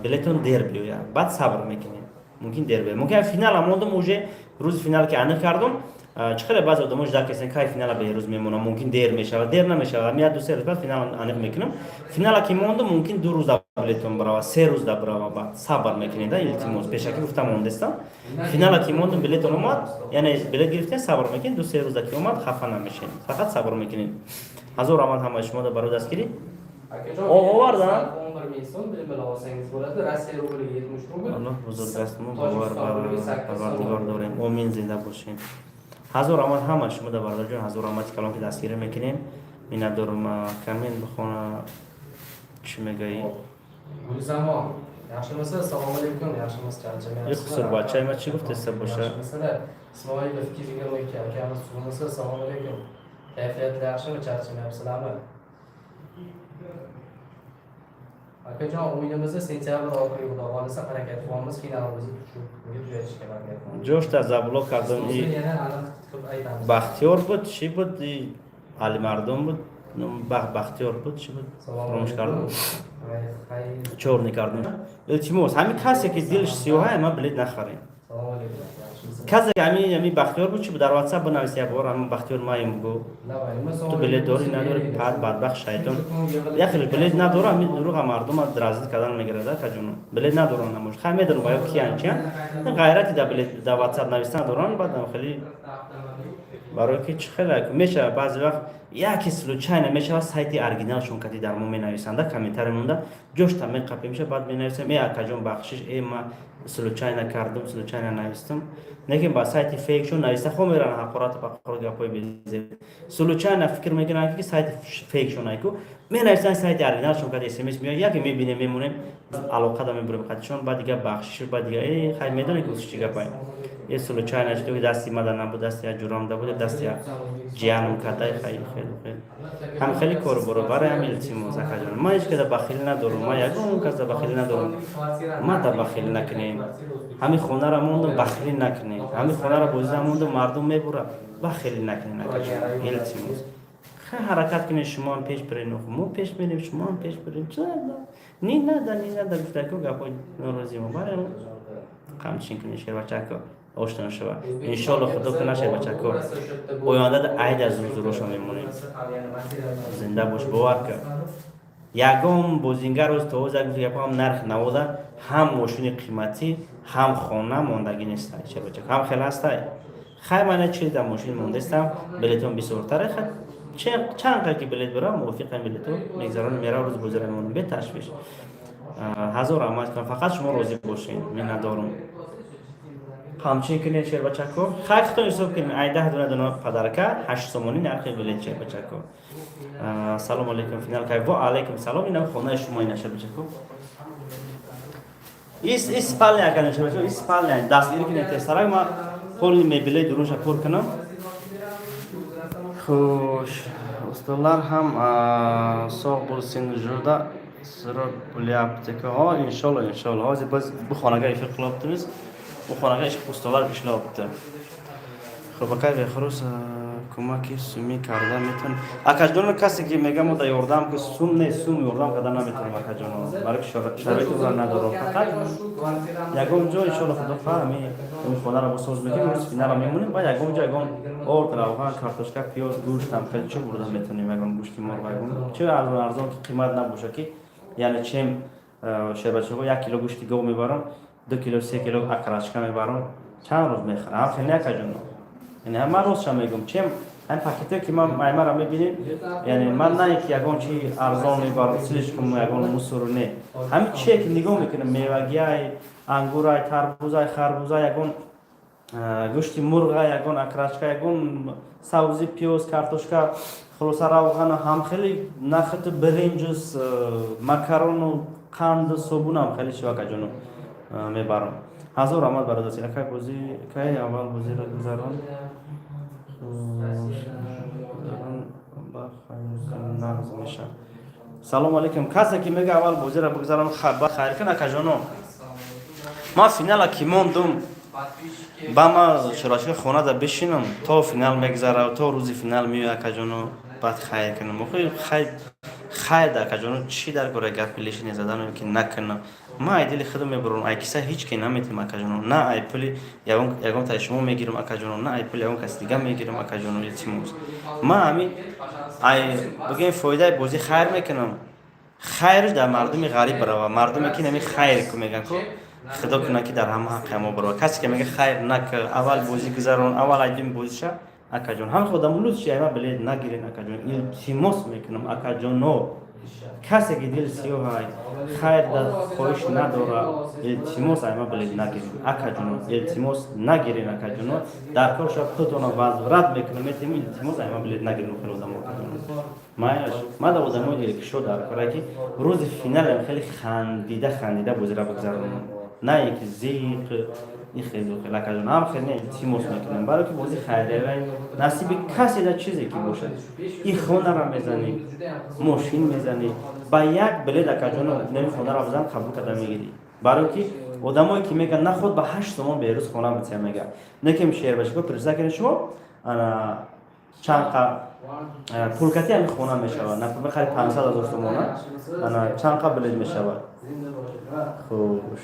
билетон дер биёяд. Баъд сабр мекунем, мумкин дер биёяд, мумкин финала мондум, уже рӯзи финал ки аниқ кардум. Чӣ хеле баъзе одамо ждать кардем, кай финала беҳрӯз мемонам, мумкин дер мешавад. Дер намешавад, ами як, ду, се рӯз баъд финал аниқ мекунам. Финала ки мондум, мумкин 2 рӯз да билетон барава, 3 рӯз да барава, баъд сабр мекунед. Илтимос, пешакӣ гуфтам, мондестам. Финала ки мондум, билетон омад, яъне билет гирифтем, сабр мекунед, 2-3 рӯза ки омад, хафа намешед, фақат сабр мекунед. Ҳазор раҳмат ҳамаи шумо барои дастгирӣ. Овардан. 11 000 so'm bemalol olsangiz bo'ladi. Rossiya rubliga 70 rubl. Аллоҳ бузург аст, мо бовар Tojikiston rubliga ба 8 Парвардигор сомон. дорем. Омин, зинда бошем. Ҳазор раҳмат ҳама шумо да, бародарҷон, ҳазор раҳмати калон, ки дастгирӣ мекунем. Миннатдорум. Камин бихона, чӣ мегаӣ? Gulzamon, yaxshimisiz? Assalomu alaykum, yaxshimisiz, charchamayapsizmi? Yo'q, surbachcha, nima chi guftesa боша? Yaxshimisizlar? Ismoilov 222 akamiz, sug'misiz? Assalomu alaykum, kayfiyatlar yaxshimi, charchamayapsizlarmi? Akajon, o'yinimizni sentyabr oxiriga, xudo xohlasa, harakat qilyapmiz, finalimizni shu kunga tugatishga harakat qilyapmiz. Ҷошта заблок кардам и So'zini yana aniq qilib aytamiz. Бахтиёр буд, чӣ буд, и Алимардон буд, Бахтиёр буд, чӣ буд, Assalomu фаромӯш кардам. alaykum. Xayr. Чёрный кардам. Илтимос, ҳамин касе ки дилш сиёҳа, ма билет нахарем. Assalomu alaykum, yaxshimisiz? Касе ки ҳамин Бахтиёр буд, чӣ буд, дар ватсап бинавис як бор, ҳамин Бахтиёр маем бугӯ. Ту билет дорӣ, надорӣ? Пад бадбахт шайтон, як хел билет надора, ҳамин дурӯға мардума дразнить кардан мегирад. Акаҷоно, билет надоран, намош хай медонам ва ё киян, чиян, ғайрати да билет да ватсап нависта надоран. Баъд хеле барои ки чӣ хеле мешавад, баъзе вақт яке случайно мешавад, сайти оригиналшон кати дар мо менависанда, комментарий монда, ҷошта меқапем меша. Баъд менависам: «Э, акаҷон, бахшиш, э, ма случайно кардум, случайно навистам». Лекин ба сайти фейкшон нависта хо меран, ҳақорату пақорат, гапҳои безеб. Случайно фикр мекунанд, ки сайти фейкшон айку менависанд, сайти оригиналшон кати смс меояд, яке мебинем, мемонем, алоқа да мебурем қатишон. Баъд дига бахшиш, баъд дига э, хай, медонӣ ки чӣ гапай, е, случайно шуд, дасти мада набуд, дасти як ҷурам да буд, дасти як ҷиянам кардай. Хай, хеле хеле ҳам хеле кор боро. Барои ҳам илтимос, акаҷон, ман ҳеҷ када бахилӣ надорам, ман ягон каса бахилӣ надорам. Ма да бахилӣ накунем. Ҳамин хонара мондум, бахилӣ накунем. Ҳамин хонара бозида мондум, мардум мебура, бахилӣ накунем, акаҷон, илтимос. Хай, ҳаракат кунед, шумоам пеш бирен, мо пеш мерем, шумоам пеш бирем. Не надо, не надо гуфтаку гапҳои норозимо. Барои қамчин кунед, шербачако, ошно шава, иншолло, худо куна, шербачако, ояндада айда зурзурошо мемонем. Зинда бош. Бовар кар, ягон бозингар рӯз то ҳозир гапам нарх навода ҳам мошини қиматӣ, ҳам хона мондагӣ нестай, шербачако, ҳам хел ҳастай. Хай, мана чида мошин мондестам, билетон бисёртаре. Хай, чанд қадр ки билет бирам, мувофиқам билето мегзаронем, мерав, рӯз бозира мемонем беташвиш. Ҳазор раҳмат кунам, фақат шумо розӣ бошед, миннатдорум. Ҳамчин кунед, шербачако. Хай, худтон ҳисоб кунед, ай 10 дона дона подарка 8 сомонӣ нархи билет, шербачако. Ассалому алайкум, финал кай? Ва алайкум салом. Ина хонаи шумо, ина, шербачако, ис спальня, акана, шербачако, ис спальня. Дастгирӣ кунед тезтарак, ма поли мебелаи дурунша пур кунам. Хуш, устодлар ҳам соғ bo'lsin, juda zirob bo'lyapti. Ho, inshaalloh, inshaalloh. Hozir biz bu xonaga эфир qilyapmiz, bu xonaga ustolar ishlayapti. Xo'p, akay Behruz. Кӯмаки сумӣ карда метавонем, акаҷоно? Касе ки мега, мо да ёрдам ки, сум не, сум ёрдам карда наметавонем, акаҷоно, барои ки шароити ӯра надорам. Фақат ягон ҷо, иншоалло, худо хоҳ, ами хонаро босоз мекунем, рӯзи финала мемонем, баъд ягон ҷо ягон орд, равған, картошка, пиёз, гӯшт ҳам хеле чӣ бурда метавонем, ягон гӯшти мурғ, ягон чи арзон арзон, ки қимат набоша, ки яъне чем шербачаҳо 1 кило гӯшти гов мебарам, 2 кило, 3 кило окорочка мебарам, чанд рӯз мехӯрам? Ҳам хеле, акаҷоно. Яъне ман ростша мегӯм, чем ҳамин пакетое, ки ман маймара мебинем, яъне ман на ин ки ягон чи арзон мебарам, слишком ягон мусору не, ҳамин чие ки нигоҳ мекунем, мевагиай, ангурай, тарбузай, харбузай, ягон гӯшти мурға, ягон окорочка, ягон сабзи, пиёз, картошка, хулоса, равғана ҳам хеле нахиту биринҷу макарону қанду собунам хеле шивакаҷоно мебарам. Ҳазор раҳмат, бародарси. Акай, бозӣ кай? Аввал бозиро гузарон, нағз мешавад. Салому алейкум. Касе ки мега, аввал бозиро бигузарон, хайр кун, акаҷоно. Ман финала ки мондум, ба ма шураши хонада бишинам, то финал мегузара, то рӯзи финал меоя, акаҷоно, баъд хайр кунам. Охи хайр да, акаҷоно, чӣ дар кора гапи лишний задану ки накунам? Ман ай дили худам мебурам, ай киса ҳеҷ ки наметим, акаҷоно. На ай пули ягон таи шумо мегирам, акаҷоно, на ай пули ягон каси дига мегирам, акаҷоно, илтимос. Ман ҳамин ай бигӯем, фоидаи бозӣ хайр мекунам, хайрш дар мардуми ғариб барава, мардуме ки нами хайр ку мегӯянд ку, худо кунад, ки дар ҳама ҳаққи мо барова. Касе ки мега, хайр нака, аввал бозӣ гузарон, аввал айдим бозиша, акаҷон, ҳам худам лутф, айма билет нагирен, акаҷон, илтимос мекунам, акаҷоно. Касе ки дил сиёҳай, хайр дар хоҳиш надора, илтимос, айма билет нагирен, акаҷоно, илтимос, нагирен, акаҷоно. Дар кор шояд худтона возврат мекунам, метем, илтимос, айма билет нагирен. Хеле одамо, акаҷоно, майлаш. Ма да одамои дилкушо дар кора, ки рӯзи финалам хеле хандида хандида бозиро бигзаронам, на ин ки зиқ ихелу хел, акаҷон, ҳам хел не, илтимос мекунам, барое ки бози хайриявай, насиби касе да чизе ки бошад, и хонара мезанӣ, мошин мезанӣ ба як билет, акаҷоно, нами хонара бизан, қабул карда мегирӣ. Барое ки одамое ки мегӯянд, наход ба 8 сомон берӯз хона бития, мега, некем шербашико приза кунед шумо, ана чанд пулкати ҳами хона мешавад, например, хари 500 000 сомона, ана чанд қа билет мешавад? Хуш,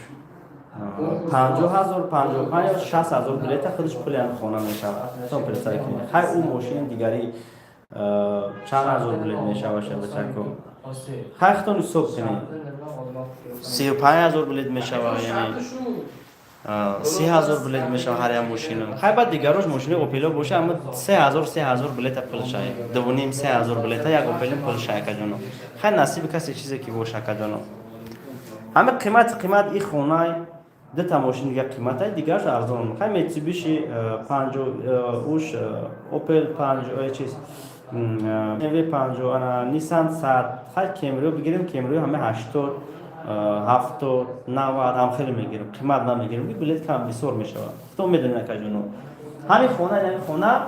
50 000, 55, 60 000 билета худаш пули ҳами хона мешавад. То представь кунед, хай, ӯ мошини дигари чанд ҳазор билет мешавад, шабачако? Хай, худтон ҳисоб кунед, 35 000 билет мешавад, яъне 30 000 билет мешавад ҳар як мошина. Хай, баъд дигарош мошини Опело боша, аммо 3000, 3000 билета пул шай, дувним, 3000 билета як Опели пул шай, акаҷоно. Хай, насиби касе чизе ки боша, акаҷоно. Ҳама қимати қимат и хонай, дута мошин дига қиматай, дигараш арзон. Хай, Митсубиши панҷо, уш Опел панҷ, чиз, BMW панҷо, ана Nissan 100. Хай, Кемрио бигирем, Кемрио ҳама 80, 70, 90 ҳам хеле мегирем, қимат намегирем, ки билет кам бисёр мешавад. Худо медонед, акаҷоно, ҳамин хона, ҳамин хона,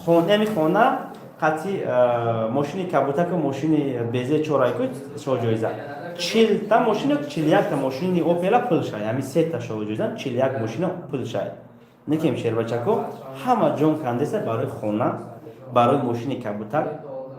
ҳамин хона қатъи мошини кабутаку мошини безе чорайку шоҳҷоиза, 40-та мошина, 41-та мошини Опела пул шай, ҳамин сета шоҳҷоиза, 41 мошина пул шай. Некем, шербачако, ҳама ҷон кандеса барои хона, барои мошини кабутак,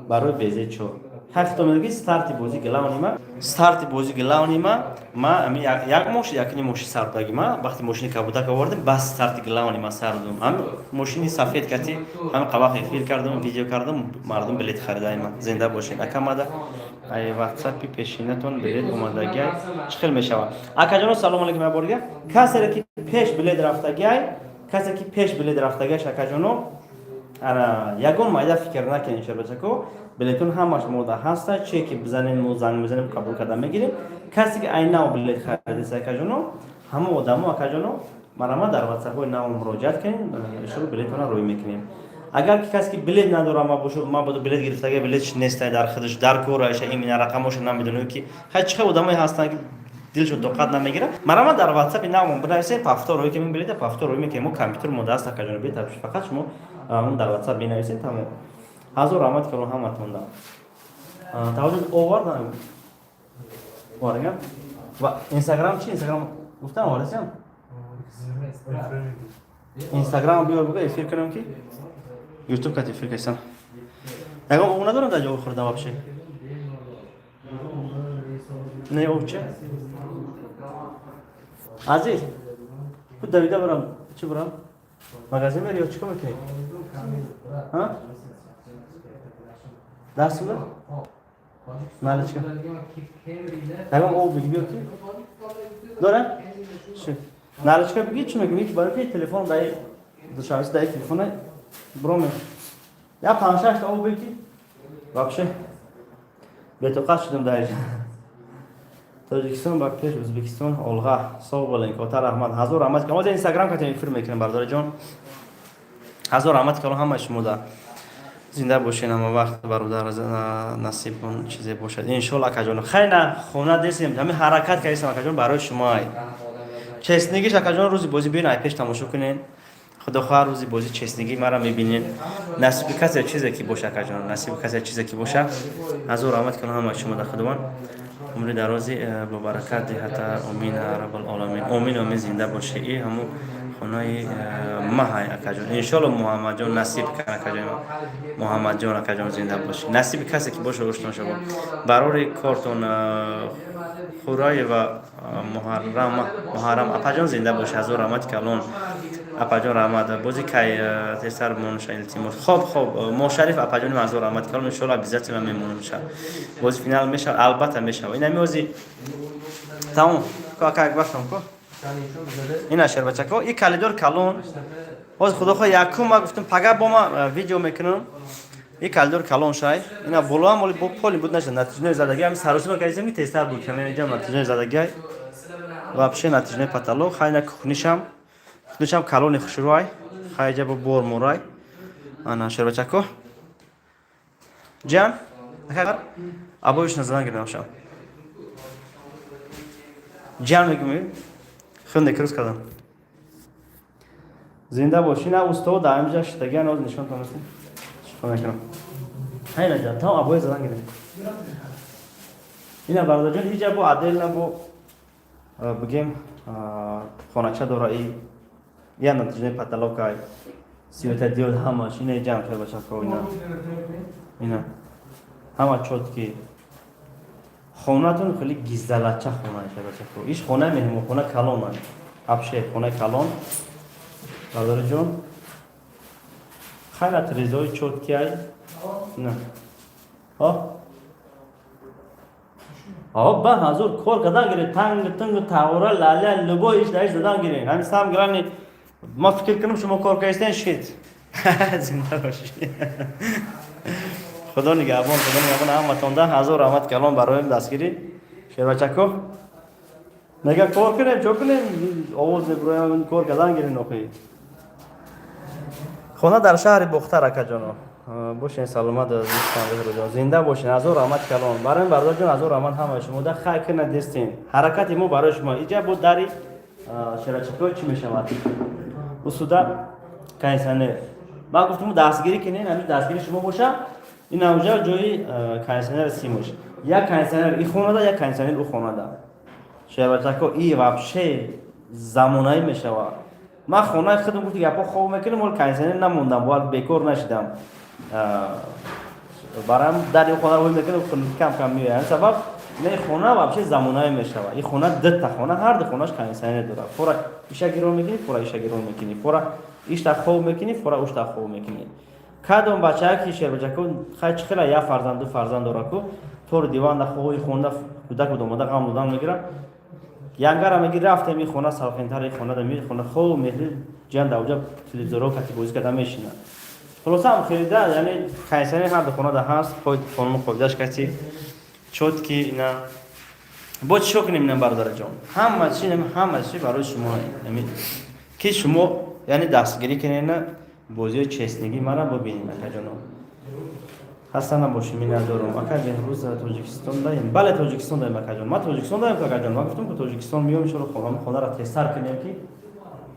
барои безе чор. Ҳақито мегӯи, старти бозӣ главный ма, старти бозӣ главный ма, ма ами як мош, якни мошин сардаги ма, вақти мошини кабутак овардем, бас старти главный ма сардум, ҳами мошини сафед кати, ҳами қабақ эфир кардам, видео кардам, мардум билет харидаи ма. Зинда бошед, акамада. Ай ватсапи пешинатон билет омадагиай, чӣ хел мешавад, акаҷоно? Салому алейкум, як бор дига. Касере ки пеш билет рафтагиай, касе ки пеш билет рафтагиаш, акаҷоно, ана ягон майда фикр накунед, шербачако, билетон ҳамаш мода ҳаста, че ки бизанем, мо занг мезанем, қабул карда мегирем. Касе ки ай нав билет харидеса, акаҷоно, ҳама одамо, акаҷоно, марама дар ватсапҳои нав муроҷиат кунем, иншоалло, билетона рӯй мекунем. Агар ки касе ки билет надора, мабодо билет гирифтага, билетш нестай дар худаш, дар кораша, имина рақамоша намедонем, ки хай, чӣ хел одамое ҳастанд, ки дилшон тоқат намегирад, марама дар ватсапи навмон бинависем, повтор рӯй кунем, билета повтор рӯй мекунем. Мо компютер мода аст, акаҷоно, бетар, фақат шумо он дар ватсап бинависем, тамом. Ҳазор раҳмат калон ҳаматонда. Таваҷҷӯҳ овардан овардагам ва Инстаграм чи? Инстаграм гуфтам, овардасиам? Инстаграм биёр, буга эфир кунам, ки Ютуб кати эфир кайсам. Ягон об надорам дар ҷо хӯрдам вообще. Не, об че? Азиз, ку давида барам, чӣ барам? Магазин мери ё чӣ кор мекунӣ? Ҳа? Дастула? Наличка. Ягон об биги, биё ки? Дора? Ши. Наличка биги, чӣ мегӯӣ? Барои ки телефон дай душавис дай телефона броме. Я панҷ шаш та об биги. Вообще бетоқат шудам дар Тоҷикистон ба пеш, Ӯзбекистон олға. Сов болен, кота раҳмат, ҳазор раҳмат. Ҳозир Инстаграм катем эфир мекунем, бародарҷон. Ҳазор раҳмат калон ҳамаи шумо да. Зинда бошен ҳама вақт, бародар, насиб он чизе бошад. Иншолла, акаҷон. Хайна хона десем, ҳами ҳаракат кардем, акаҷон, барои шумо ай. Честнигиш, акаҷон, рӯзи бозӣ биён, ай пеш тамошо кунен. Худо хоҳад, рӯзи бозӣ честнигӣ мара мебинен. Насиби касе чизе ки боша, акаҷон, насиби касе чизе ки боша. Ҳазор раҳмат калон ҳамаи шумо да. Худованд умри дарози бобаракат диҳата. Омин раббал оламин. Омин, омин, зинда бошӣ. И ҳаму хонаи маҳай, акаҷон. Иншолло, Муҳаммадҷон, насиб кан, акаҷон. Муҳаммадҷон, акаҷон, зинда бошӣ. Насиби касе ки боша, ошно шава. Барори кортон, Хураева Муҳаррам, Муҳаррам апаҷон, зинда бошӣ. Ҳазор раҳмати калон, апаҷон, раҳмат. Бози кай тезтар монша, илтимос. Хоб, хоб, Мошариф апаҷони, ҳазор раҳмати калон. Иншолло, обязательно мемонам ша. Бози финал мешавад, албатта мешавад. Инами ози тамом. Ко, ака, бафтам ко. Ина, шербачако, и калидор калон. Ҳозир, худо хоҳ, якум ма гуфтам, пага бо ма видео мекунам. И калидор калон шай. Ина болоам оли бо поли буд нашад. Натиҷаи задаги ҳами саросима кардем, ки тезтар буд. Каме инҷа натиҷаи задаги. Вообще натиҷаи потолок, хайна кухнишам. Кухнишам калони хушрӯай. Хайҷа бо бор мурай. Ана, шербачако. Ҷан, обоиш назадан гирдам шам. Ҷан мегӯм. Хунде крус кардам. Зинда бош. Ина усто дар инҷа шитагиан, ноз нишон тонистем. Чикор мекунам? Хайна ҷан, там обои задан гирем. Ина, бародарҷон, ҳиҷа бо отдельно бо бигем хонача дора, и я натиҷаи потолокай, светодиод, ҳамаш ина ҷамъ шербачако, ина ина ҳама чёткий. Хонатон хеле гизалача хона, шербачако. Иш хонаи меҳмонхона калон, вообще хонаи калон, бародарҷон. Хайра, трезои чёткий ай на. О ба ҳазур кор кардан гиред, танг тунг тавра лаля любой иш даиш задан гиред. Ҳамин сам гирани ма фикр кунам, шумо кор кардистен шид. Зинда бошӣ. Худо нигаҳбон, худо нигаҳбон ҳаматонда. Ҳазор раҳмат калон барои дастгирӣ. Шербачако мега, кор кунем, чо кунем, овоз мебуроям, кор кардан гирен охи. Хона дар шаҳри Бохтар, акаҷоно. Бошен саломат, дӯстон, зинда бошен. Ҳазор раҳмат калон барои бародарҷон, ҳазор раҳмат ҳамаи шумо да. Хайр кина дестен, ҳаракати мо барои шумо. Иҷа бо дари шерачако чӣ мешавад? Усуда кондиционер. Ман гуфтам, дастгирӣ кунен, ҳамин дастгири шумо боша. Ин ҳамҷа ҷои кондиционер симош. Як кондиционер и хонада, як кондиционер ӯ хонада. Шербачако, и вообще замонаӣ мешавад. Ман хонаи худам гуфти гапҳо хоб мекунам, оли кондиционер намондам, бояд бекор нашидам. Барам дар ин хона ҳой мекунам, кам кам меояд. Ҳамин сабаб ин хона вообще замонаӣ мешавад. Ин хона дта хона, ҳар ду хонаш кондиционер дорад. Фора иша гирон мекунӣ, фора иша гирон мекунӣ, фора ишта хоб мекунӣ, фора ушта хоб мекунӣ. Кадом бачаа ки, шербачако, хай чӣ хела як фарзанд, ду фарзанд дора ку, тори диванда хоҳи хонда кӯдак буд, омада ғам додан мегирад, янгара меги, рафтем ин хона салқинтар, ин хона ми хона хоб мехри ҷан давҷа телевизорҳо кати бозӣ карда мешинад. Хулоса, ҳам хелида, яъне кондиционер ҳар ду хонада ҳаст, қонуну қоидаш кати чёткий. Ина бо чӣ кунем, ина, бародараҷон, ҳама чи, ҳама чи барои шумо, ки шумо, яъне, дастгирӣ кунена, бозиҳои честнигӣ мара бибинед, акаҷоно. Хаста набошӣ, миннатдорум. Ака Беҳрӯз, Тоҷикистон даем? Бале, Тоҷикистон даем, акаҷон. Ман Тоҷикистон даем, акаҷон. Ман гуфтам, ки Тоҷикистон миём, иншоалло, хонаро тезтар кунем, ки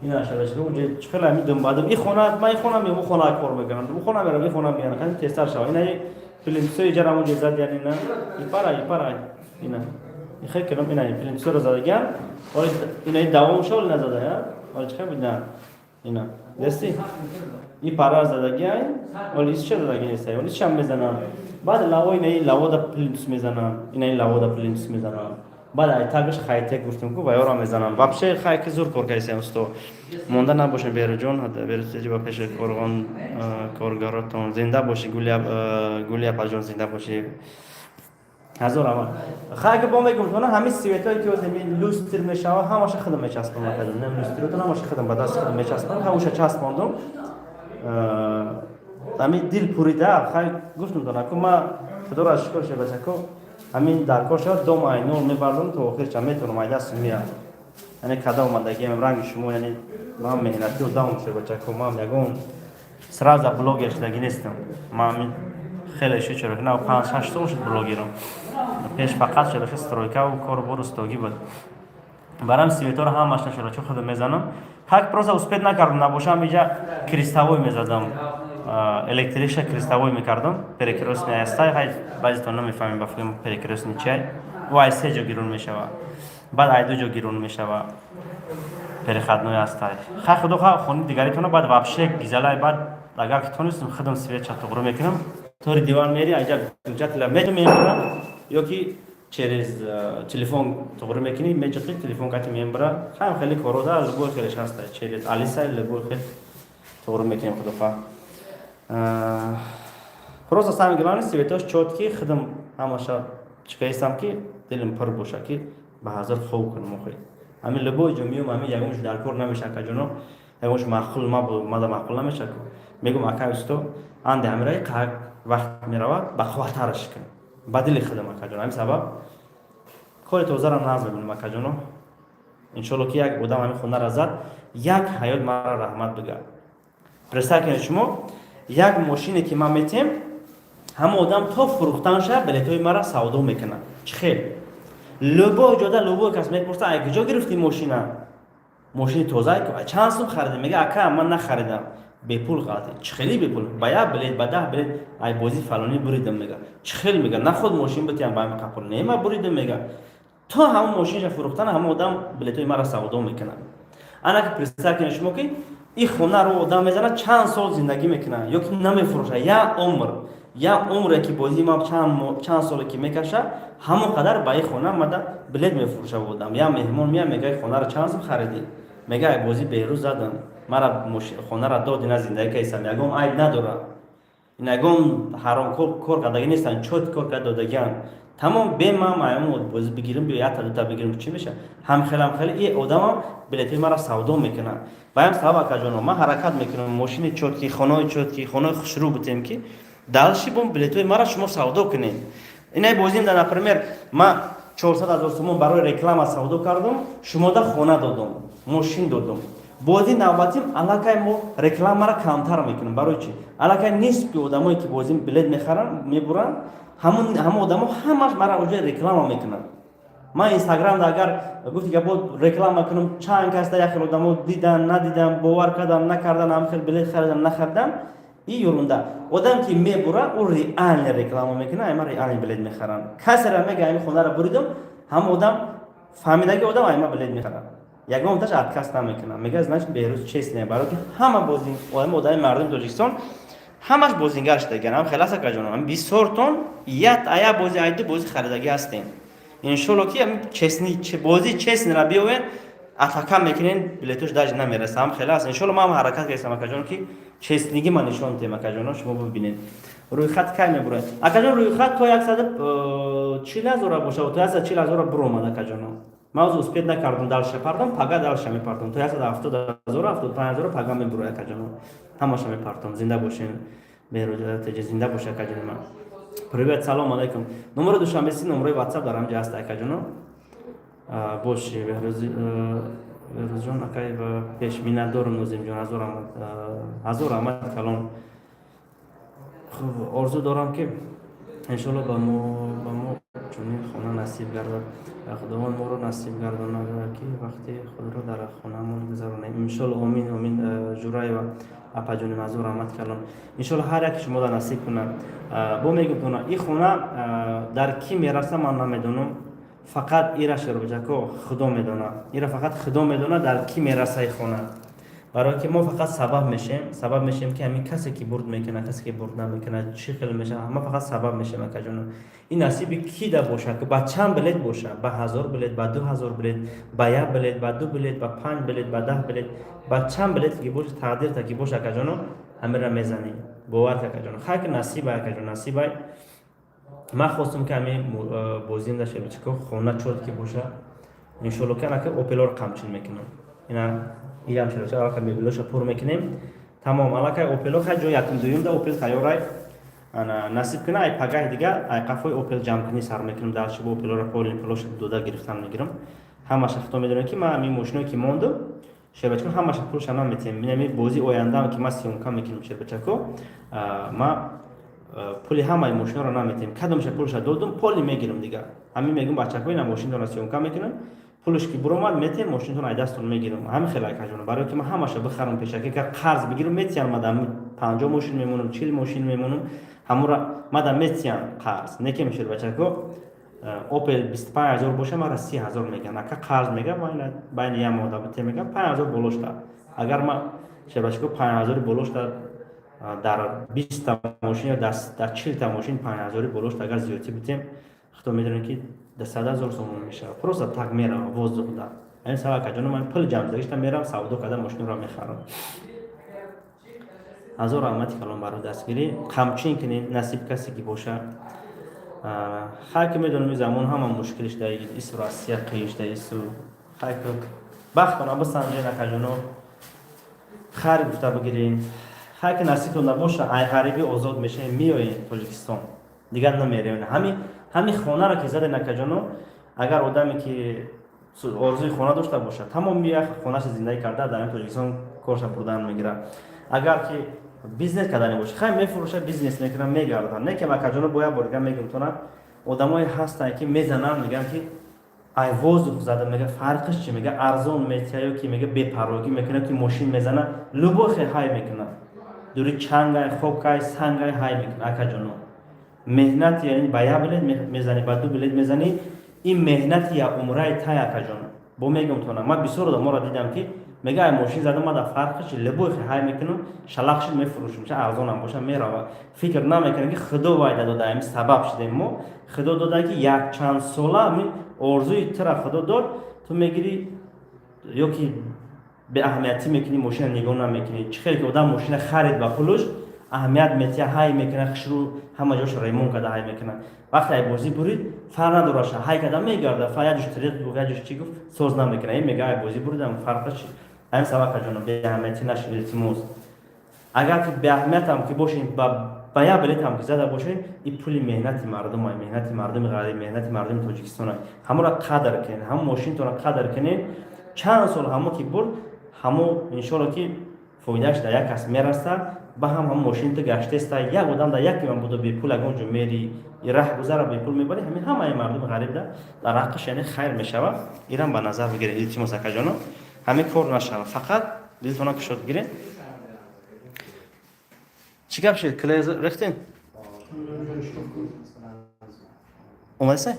ина шабашка уҷа чӣ хела ами думбадум и хона, ман и хона миём, у хона кор мекунам, у хона мерам, и хона миём, кани тезтар шава. Ина плинтусои иҷара уҷа зад, яъне ина ипара ипара ина ихе кунам, ина плинтусоро задагиам. Оли ина давом шава, назада я оли чӣ хел буд, на. Ина дести и пара задагиай, оли исча задаги нестай, оли исчам мезанам. Баъд лаво, ина и лавода плинтус мезанам, ина и лавода плинтус мезанам. Баъд ай тагаш хайтек гуфтем ку, ваёра мезанам. Вообще хайки зур кор кардисем, усто, монда набошем. Беруҷон, беруҷи, ба пеши коргон коргаротон зинда бошӣ. Гулия апаҷон, зинда бошӣ, ҳазор амал. Хайки бо мегум, тона ҳамин светое ки оземи люстр мешава, ҳамаша худам мечаспонам. Люстротон ҳамаша худам ба даст худам мечаспонам, ҳамаша часпондум. Ҳамин дил пурида. Хай, гуфтум тона ку, ма худоро аз шукр, шебачако, ҳамин дар кор шавад, дом айнол мебардам то охирча, метавонам, ай дастум меяд. Яъне када омадагиам ранги шумо, яъне ман меҳнати одамам, шебачако, ман ягон сразу блогер шудагӣ нестам. Ман ҳамин хеле шуд, чаро на 5-6 сол шуд блогерам. Пеш фақат шуда стройкаву кору бор устогӣ буд. Барам светоро ҳамаш нашуда, чун худам мезанам. Ҳак, просто успеть накардам, набошам иҷа крестовой мезадам, электрикша крестовой мекардам, перекрестный астай. Хай, баъзетон намефаҳмем, ба фикрам, перекрестный чай. Ӯ ай се ҷо гирун мешава, баъд ай ду ҷо гирун мешава, переходной астай. Хай, худо ха, хони дигаритона баъд вообще гизалай. Баъд агар ки тонистам, худам светша туғру мекунам. Тори диван мери, айҷа включателя мемебара ё ки через телефон туғру мекунӣ, меҷиқи, телефон кати мембара. Хайм, хеле коро да, любой хелеш ҳаста, через Алиса, любой хел туғру мекунем, худоха. Просто самое главное, светош чёткий, худам ҳамаша чикаистам, ки дилам пур боша, ки ба ҳазар хоб кунам. Охи ҳамин любой ҷо миём, ҳамин ягонш дар кор намеша, акаҷоно, ягонш маъқул мада, маъқул намеша. Мегум: «Акай, усто, анде ҳамираи қак вақт меравад, ба қувваттараш кун ба дили худам». Акаҷоно, ҳамин сабаб кори тозаро наз мебинам, акаҷоно. Иншолло, ки як одам ҳамин хонара зад, як ҳаёт мара раҳмат бига. Представь кунед шумо, як мошине ки ман метем, ҳама одам то фурӯхтанша билетҳои мара савдо мекунад. Чӣ хел? Любой ҷода любой кас мепурса: «Ай куҷо гирифтӣ мошина? Мошини тоза, чанд сум харидӣ?» Мега: «Ака, ман нахаридам, бепул ғалатӣ». «Чӣ хели бепул?» «Ба як билет, ба 10 билет ай бозӣ фалонӣ буридам», мега. «Чӣ хел?» Мега: «Наход мошин битиям ба ҳами қапул не, ма буридам», мега. То ҳамон мошинша фурӯхтан, ҳама одам билетҳои мара савдо мекунад. Ана ки представь кунед шумо, ки ин хонаро одам мезанад, чанд сол зиндагӣ мекунад ё ки намефурӯшад. Як умр, як умре ки бозии ма чанд соле ки мекаша, ҳамон қадар ба ин хона мада билет мефурӯша. Одам, як меҳмон меяд, мега: «Хонаро чанд сум харидӣ?» Мега: «Ай бозӣ Беҳрӯз задам, мара хонара дод, ина зиндагӣ кайсам». Ягон айб надорад, ин ягон ҳаром кор кардагӣ нестанд, чёт кор карда додагианд, тамом. Бемам аём бозӣ бигирим, биё, якта дута бигирим, чӣ меша? Ҳамхел и одамам билетҳои мара савдо мекунад. Ба ҳам сабаб, акаҷоно, ман ҳаракат мекунам, мошини чёткий, хонаҳои чёткий, хонаҳои хушрӯ бутем, ки дальше бом билетҳои мара шумо савдо кунед. Инай бозим да, например, ман 400 ҳазор сомон барои реклама савдо кардум, шумода хона додум, мошин додум. Бозии навбатим аллакай мо рекламаро камтар мекунем. Барои чӣ? Аллакай нисби одамое ки бозим билет мехаранд, мебуранд, ҳамон одамо ҳамаш мара оҷои реклама мекунанд. Ман Инстаграмда агар гуфти гапо реклама кунам, чанд касда як хел одамо дидан, надидан, бовар кардан, накардан, ҳам хел билет харидан, нахаридан, и юрунда. Одам ки мебура, ӯ реально реклама мекунад, айма реально билет мехаранд. Касера мега: «Ами хонаро буридам», ҳама одам, фаҳмидаги одам айма билет мехарад, ягонташ отказ намекунад. Мега: «Значит, Беҳрӯз честный». Барои ки ҳама бози одами мардуми Тоҷикистон ҳамаш бозингар шудаган. Ҳам хеласа, каҷонам, бисёртон як ая бози, айду бози харидагӣ ҳастем. Иншолло, ки честный бози, честныйра биёвен, атака мекунен, билетош даже намереса. Ҳам хеле аст. Иншолло, ман ҳам ҳаракат кардам, акаҷон, ки честныйги ман нишон диҳем. Акаҷоно, шумо бибинед, рӯйхат кай мебурад, акаҷон? Рӯйхат то 140 ҳазора бошад, то 140 ҳазора буромад, акаҷоно. Ман ҳозир успеть накардам, дальше партом, пага дальше мепартом. То 170 ҳазора, 75 ҳазора пага мебурад, акаҷоно, ҳамаша мепартом. Зинда бошем, Беҳрӯҷ, зинда боша, акаҷони ман. Привет, салом алайкум. Номери Душанбеси, номерои WhatsApp дар ҳамҷа ҳаст, акаҷоно. Боши, Беҳрӯзҷон, акай, пеш миннатдорум. Нозимҷон, ҳазор раҳмат, ҳазор раҳмат калон. Хуб, орзу дорам, ки иншоалло ба мо чунин хона насиб гардад. Худованд моро насиб гардонад, ки вақти худро дар хонаамон гузаронем, иншоалло. Омин, омин, Жураева апаҷоним, ҳазор раҳмат калон. Иншоалло, ҳар яке шумода насиб кунад. Бо мегӯтона, ин хона дар кӣ мераса, ман намедонам. Фақат ира, шеробиҷако, Худо медонад. Ира фақат Худо медонад, дар кӣ мераса ин хона. Барое ки мо фақат сабаб мешем, сабаб мешем, ки ҳамин касе ки бурд мекунад, касе ки бурд намекунад, чӣ хел мешавад, мо фақат сабаб мешем, акаҷоно. Ин насиби ки да бошад, ки ба чанд билет бошад, ба 1000 билет, ба 2000 билет, ба як билет, ба ду билет, ба панҷ билет, ба 10 билет, ба чанд билет ки бошад, тақдирта ки боша, акаҷоно, ҳамира мезанӣ. Бовар ки, акаҷоно, хай, ки насибай, акаҷон, насибай. Ман хостум, ки ҳамин бозиам да шебичко хона чорт ки боша, иншолло, ки анака Опелоро қамчин мекунам. Ина ирам шебича, алака мебелоша пур мекунем, тамом. Аллакай Опело хай ҷои якум, дуюм да Опел тайёрай. Ана насиб куна, ай пагаҳи дига ай қафои Опел ҷамъкунӣ сар мекунам. Дарши бо Опелоро полный пулоша дода гирифтан мегирам ҳамаша. Хато медонем, ки ман ҳамин мошиное ки мондум, шербачако, ҳамаша пулша наметиҳем. Инами бозии ояндаам, ки ман съёмка мекунем, шербачако, ма пули ҳамаи мошиноро наметиҳем. Кадомша пулша додум, полный мегирам дига. Ҳамин мегӯм: бачако, ина мошинтонро съёмка мекунам, пулш ки буромад, метиҳем, мошинтон ай дастон мегирам. Ҳамин хел, акаҷон. Барое ки ман ҳамаша бихарам, пешакӣ ка қарз бигирам, метиҳам. Мада 50 мошин мемонам, 40 мошин мемонам, ҳамура мада метиҳам қарз. Не ки, шербачако, Опел 25 000 боша, мара 30 000 меган, ака, қарз мегам, байни як моҳ бите мегам, 5000 болошта. Агар ма, шербачако, 5000-и болошта дар 20-та мошин ё дар 40-та мошин 5000-и болошта агар зиёдтӣ битем, худо медонем, ки да 100 000 сомон мешавад. Просто так мерава воздух да. Ҳамин сабаб, акаҷоно, ман пул ҷамъзагишта мерам, савдо карда, мошинро мехарам. Ҳазор раҳмати калон барои дастгирӣ. Қамчин кунед, насиб касе ки боша. Хай, ки медонем, замон ҳама мушкилиш да, ису Россия қииш да, ису. Хай, ки бахтона бисанҷен, акаҷоно, хайр гуфта бигирен. Хай, ки насибтон набоша, ай ғарибӣ озод мешавем, меоем Тоҷикистон, дигар намерем. Ҳами хонаро ки заден, акаҷоно, агар одаме ки орзуи хона дошта бошад, тамоми як хонаша зиндагӣ карда, дар Тоҷикистон корша бурдан мегирад. Агар ки бизнес кардани боша, хай, мефурӯша, бизнес мекунад, мегардад. Не ки, акаҷоно, бо як бор дига мегӯм тона, одамое ҳастанд, ки мезананд, мегӯянд, ки ай воздух зада, мега, фарқиш чи, мега, арзон метия ё ки, мега, бепарвогӣ мекунад, ки мошин мезана, любой хел ҳай мекунад, дури чангай, хокай, сангай ҳай мекунад. Акаҷоно, меҳнати, яъне ба як билет мезанӣ, ба ду билет мезанӣ, ин меҳнати я умраи тай, акаҷоно. Бо мегӯм тона, ман бисёр одаморо дидам, ки мега, ай мошин зада, ма да фарқиш, любой хел ҳай мекунам, шалақ шид, мефурӯшам, ча арзонам боша, мерава. Фикр намекунам, ки Худо вайда дода, ами сабаб шудем мо. Худо дода, ки якчанд сола ами орзуи тура Худо дод, ту мегирӣ ё ки беаҳамиятӣ мекунӣ, мошина нигоҳ намекунӣ. Чӣ хеле ки одам мошина харид, ба пулуш аҳамият метиҳа, ҳай мекунад, хушрӯ ҳама ҷош ремонт карда ҳай мекунад. Вақте ай бозӣ бурид, фарқ надораша, ҳай карда мегарда, фа як ҷош триқ гуфт, як ҷош чӣ гуфт, соз намекунад. Ин мега, ай бозӣ буридам, фарқаш чи? Ҳамин сабаб, акаҷоно, беаҳамиятӣ нашед, илтимос. Агар ки беаҳамиятам ки бошед, ба як билетам ки зада бошед, ин пули меҳнати мардумай, меҳнати мардуми ғариб, меҳнати мардуми Тоҷикистонай. Ҳамонро қадр кунед, ҳамон мошинтонро қадр кунед. Чанд сол ҳамо ки бурд, ҳамо иншолло, ки фоидааш дар як кас мерасад. Ба ҳам ҳам мошин ту гаштеста, як одам дар як ман будо, бепул ягон ҷо мери, раҳ гузара бепул мебарӣ, ҳамин ҳамаи мардуми ғариб да дар ҳаққаш, яъне хайр мешавад. Ирам ба назар бигиред, илтимос, акаҷоно. Ҳамин кор нашавад, фақат дилтона кушод бигиред. Чӣ гап шид, клей рехтен омадаса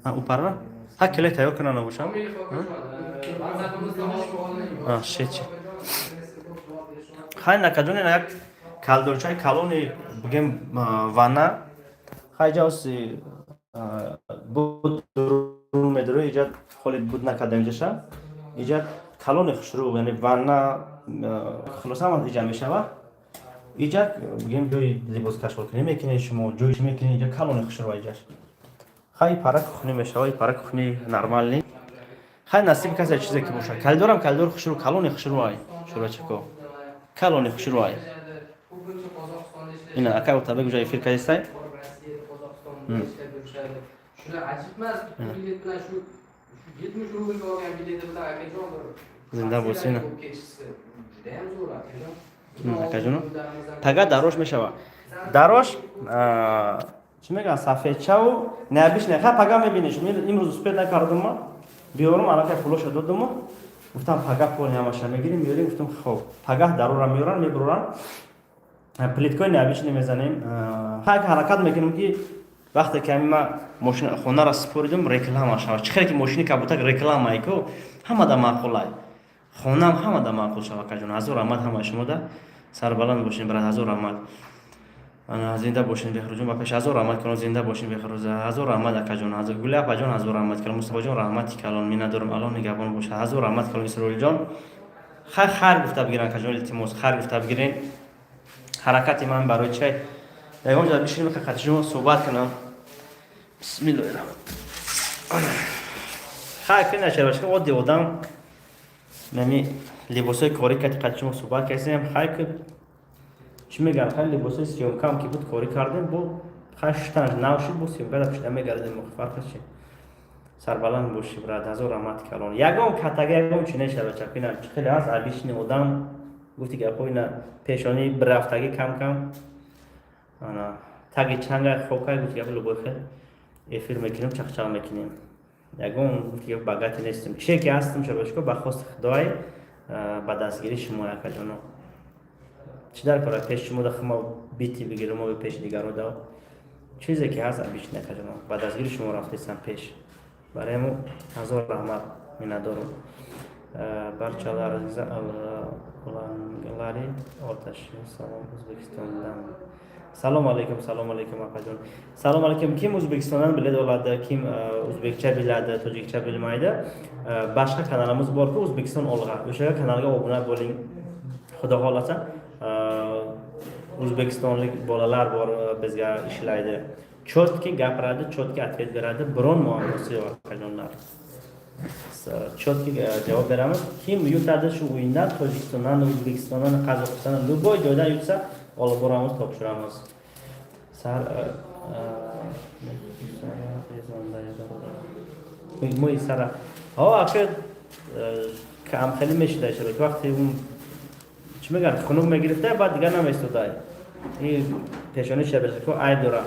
упарра ҳа, клей тайёр кунан набошам. Шечи. Хай, накаҷон, ина як калдорчаи калони бигем, ванна. Хай, ҷаоси буд медуро, иҷа холи буд накардам, иҷаша, иҷа калони хушрӯ, яъне ванна, хулоса, ҳама иҷа мешавад. Иҷа бигем ҷои либос кашфкунӣ мекунед шумо, ҷои чӣ мекунед, иҷа калони хушрӯ иҷаш. Хай, пара кухни мешавад, пара кухни нормальный. Хай, насиби касе чизе ки бошад. Калидорам калидор хушрӯ, калони хушрӯ ай, шӯрачако, калони хушрӯ ай. Ина ака Отабек уже эфир кардистай. Shuni ajib emas, bilet bilan shu 70 rublga olgan bileti bilan, akajon, bir Зинда бошед. Rossiyaga bo'lib ketishsa, judayam zo'r, akajon. Акаҷоно, тага дарош мешавад, дарош чӣ мегӯянд, сафедчаву необычный. Ха, пага мебиниш. Имрӯз успеть накардум, биёрум, аллакай пулоша додуму, гуфтам, пага поли ҳамаша мегирим, меёрим. Гуфтам, хоб, пагаҳ дарора меёран, мебуроран, плиткои необычный мезанем. Хай, ҳаракат мекунем, ки вақте ки ҳами ма мошина хонара супоридум, реклама шавад. Чӣ хеле ки мошини кабутак рекламае ку, ҳама да маъқулай. Хонам ҳамада маъқул шава, акаҷон. Ҳазор раҳмат ҳамаи шумода. Сарбаланд бошед, брат, ҳазор раҳмат. Зинда бошед, Беҳрӯзҷон, ба пеш. Ҳазор раҳмат калон, зинда бошед, Беҳрӯз. Ҳазор раҳмат, акаҷон. Гули апаҷон, ҳазор раҳмат калон. Мустафоҷон, раҳмати калон, миннатдорам. Аллоҳ нигаҳбон бошад. Ҳазор раҳмат калон, Исроилҷон. Хайр, хайр гуфта бигирен, акаҷон, илтимос, хайр гуфта бигирен. Ҳаракати ман барои чай? Ягон ҷо бишинем, қати шумо суҳбат кунам. Бисмиллоҳи раҳмон. Хайр кунед, шербачка, оддӣ одам нами либосҳои корӣ кати қати шумо суҳбат кардем. Хайр, ки чӣ мегӯям, хай, либосҳои съёмка м ки буд, корӣ кардем, бо хай шуштанаш нав шуд, бо съёмка да пушта мегардем. Фарқаш чи? Сарбаланд бошӣ, брат, ҳазор раҳмати калон. Ягон катага, ягон чи нешава, чапина чӣ хеле ҳаст, обычный одам. Гуфти гапҳои на пешонӣ бирафтагӣ, кам кам ана таги чанга хокай. Гуфти гап, любой хел эфир мекунем, чақчақ мекунем. Ягон, гуфти гап, богатый нестем. Чие ки ҳастем, шабашко, ба хости Худой, ба дастгирии шумо, акаҷоно. Чӣ дар кора пеши шумо да хума бити бигирем, мо пеши дигаро да. Чизе ки ҳаст, обычный, акаҷоно, ба дастгирии шумо рафтесам пеш. Барои мо ҳазор раҳмат, миннатдорум. Барчаларыңызга уланглари оташи салом O'zbekistondan. Салом алейкум, салом алейкум, akajon. Салом алейкум. Kim O'zbekistondan билет oladi, kim o'zbekcha biladi, tojikcha bilmaydi. Boshqa kanalimiz borku, O'zbekiston olg'a. O'sha kanalga obuna bo'ling. Xudo xohlasa, o'zbekistonlik bolalar bor, bizga ishlaydi. Чётко gapiradi, чётко ответ beradi, biron muammosi yo'q, akajonlar. Чётко javob beramiz. Kim yutadi shu o'yindan, Tojikistondan, O'zbekistondan, Qozog'istondan, любой joydan yutsa, olib boramiz, topshiramiz. Sar мои сара ҳо, ака, кам хеле мешуда шуд. Вақте он, чӣ мегӯянд, хунук мегирифта, баъд дигар намеистода. И пешони шабеко айб дора.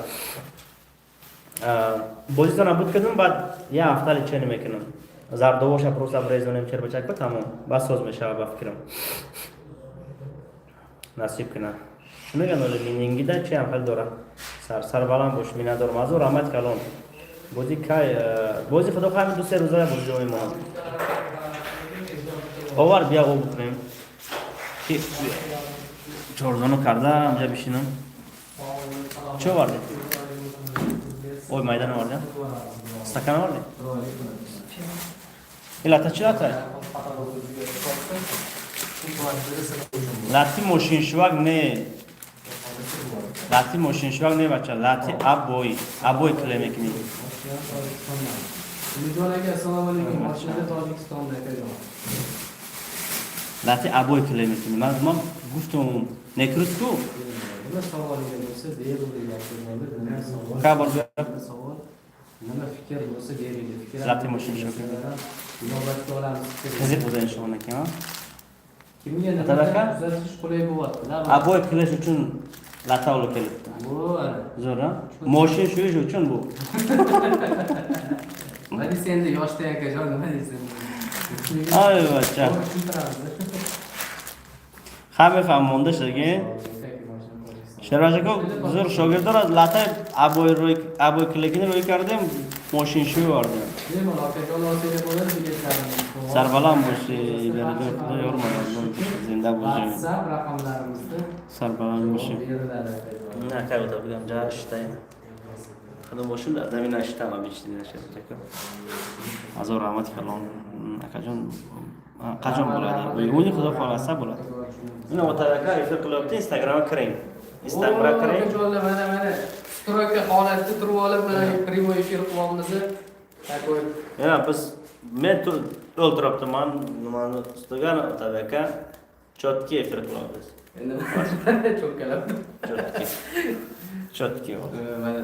Бозитона буд кардам, баъд як ҳафта лечение мекунам. Зардовоша просто брезонем, чербачако, тамом, баъд соз мешава, ба фикрам. Насиб кунад. Чӣ мегӯянд, оли менингида чи ҳам хеле дора. Сарбаланд бош, миннатдорам. Азо раҳмати калон. Бози кай? Бози, худо хоҳад, 2-3 рӯза бози ҷо мемонад. Овар, бия, об бихӯрем. Ки чорзону карда амҷа бишинам. Чӣ овардӣ? Ой, майда навардӣ? Стакан овардӣ? Ин лата чӣ лата? Лати мошиншувак не. Лати мошиншувак не, бача, лати обои. Обои клей мекунӣ. Umidjon aka, assalomu alaykum. Mashinada Tojikistonda, akajon. Лати обои клей мекунӣ. Ман гуфтум, некрӯз ку? Nima savolingiz bo'lsa, beravering, akajonlar. Nima savol? Ka bor, bu- Nima savol? Nima fikr bo'lsa, beringlar. Fikr. Lati moshinshuva. Inobatga olamiz fikr. Qiziq bo'lgan shug'ul ekan. Kimga nima Atabaka? tuzatish qulay bo'lyapti? Обои qilish uchun lata olib kelibdi. Bu ana. Zo'r, a? Moshin shuvish uchun bu. Nima deysiz endi, yoshda, akajon, nima deysiz? Ay, bacha. To'g'ri tushuntiramiz. Hamma fahmonda shirgin. Sherbash aka, zo'r shogirdlar lata обои ro'y, обои клей kini ro'y kardem, moshin shuvib yubordim. Bemalol, akajon, olsanglar bo'ladi biletlarni. Sarbaland bo'shi, Berijon, Xudo yormagan, zinda bo'shi. WhatsApp raqamlarimizda Sarbaland bo'shi. beriladi, akajon. На, как это будем жа считаем. Худо бошун, дар замин нашитам, обычный нашитам. Азор раҳмати калон, акаҷон, қачон bo'ladi? Уни, Худо xohlasa, bo'ladi. Ина Otalaка эфир qilyapti, Instagramga kiring. Instagramga kiring. Akajonlar, mana стройка holatda turib olib, mana прямой эфир qilyapmiz. Такой. Ya biz men o'ltiribdiman nimani ustiga, Otabek aka чётко эфир qilyapmiz. Endi cho'kkalab. Чётко. Чётко.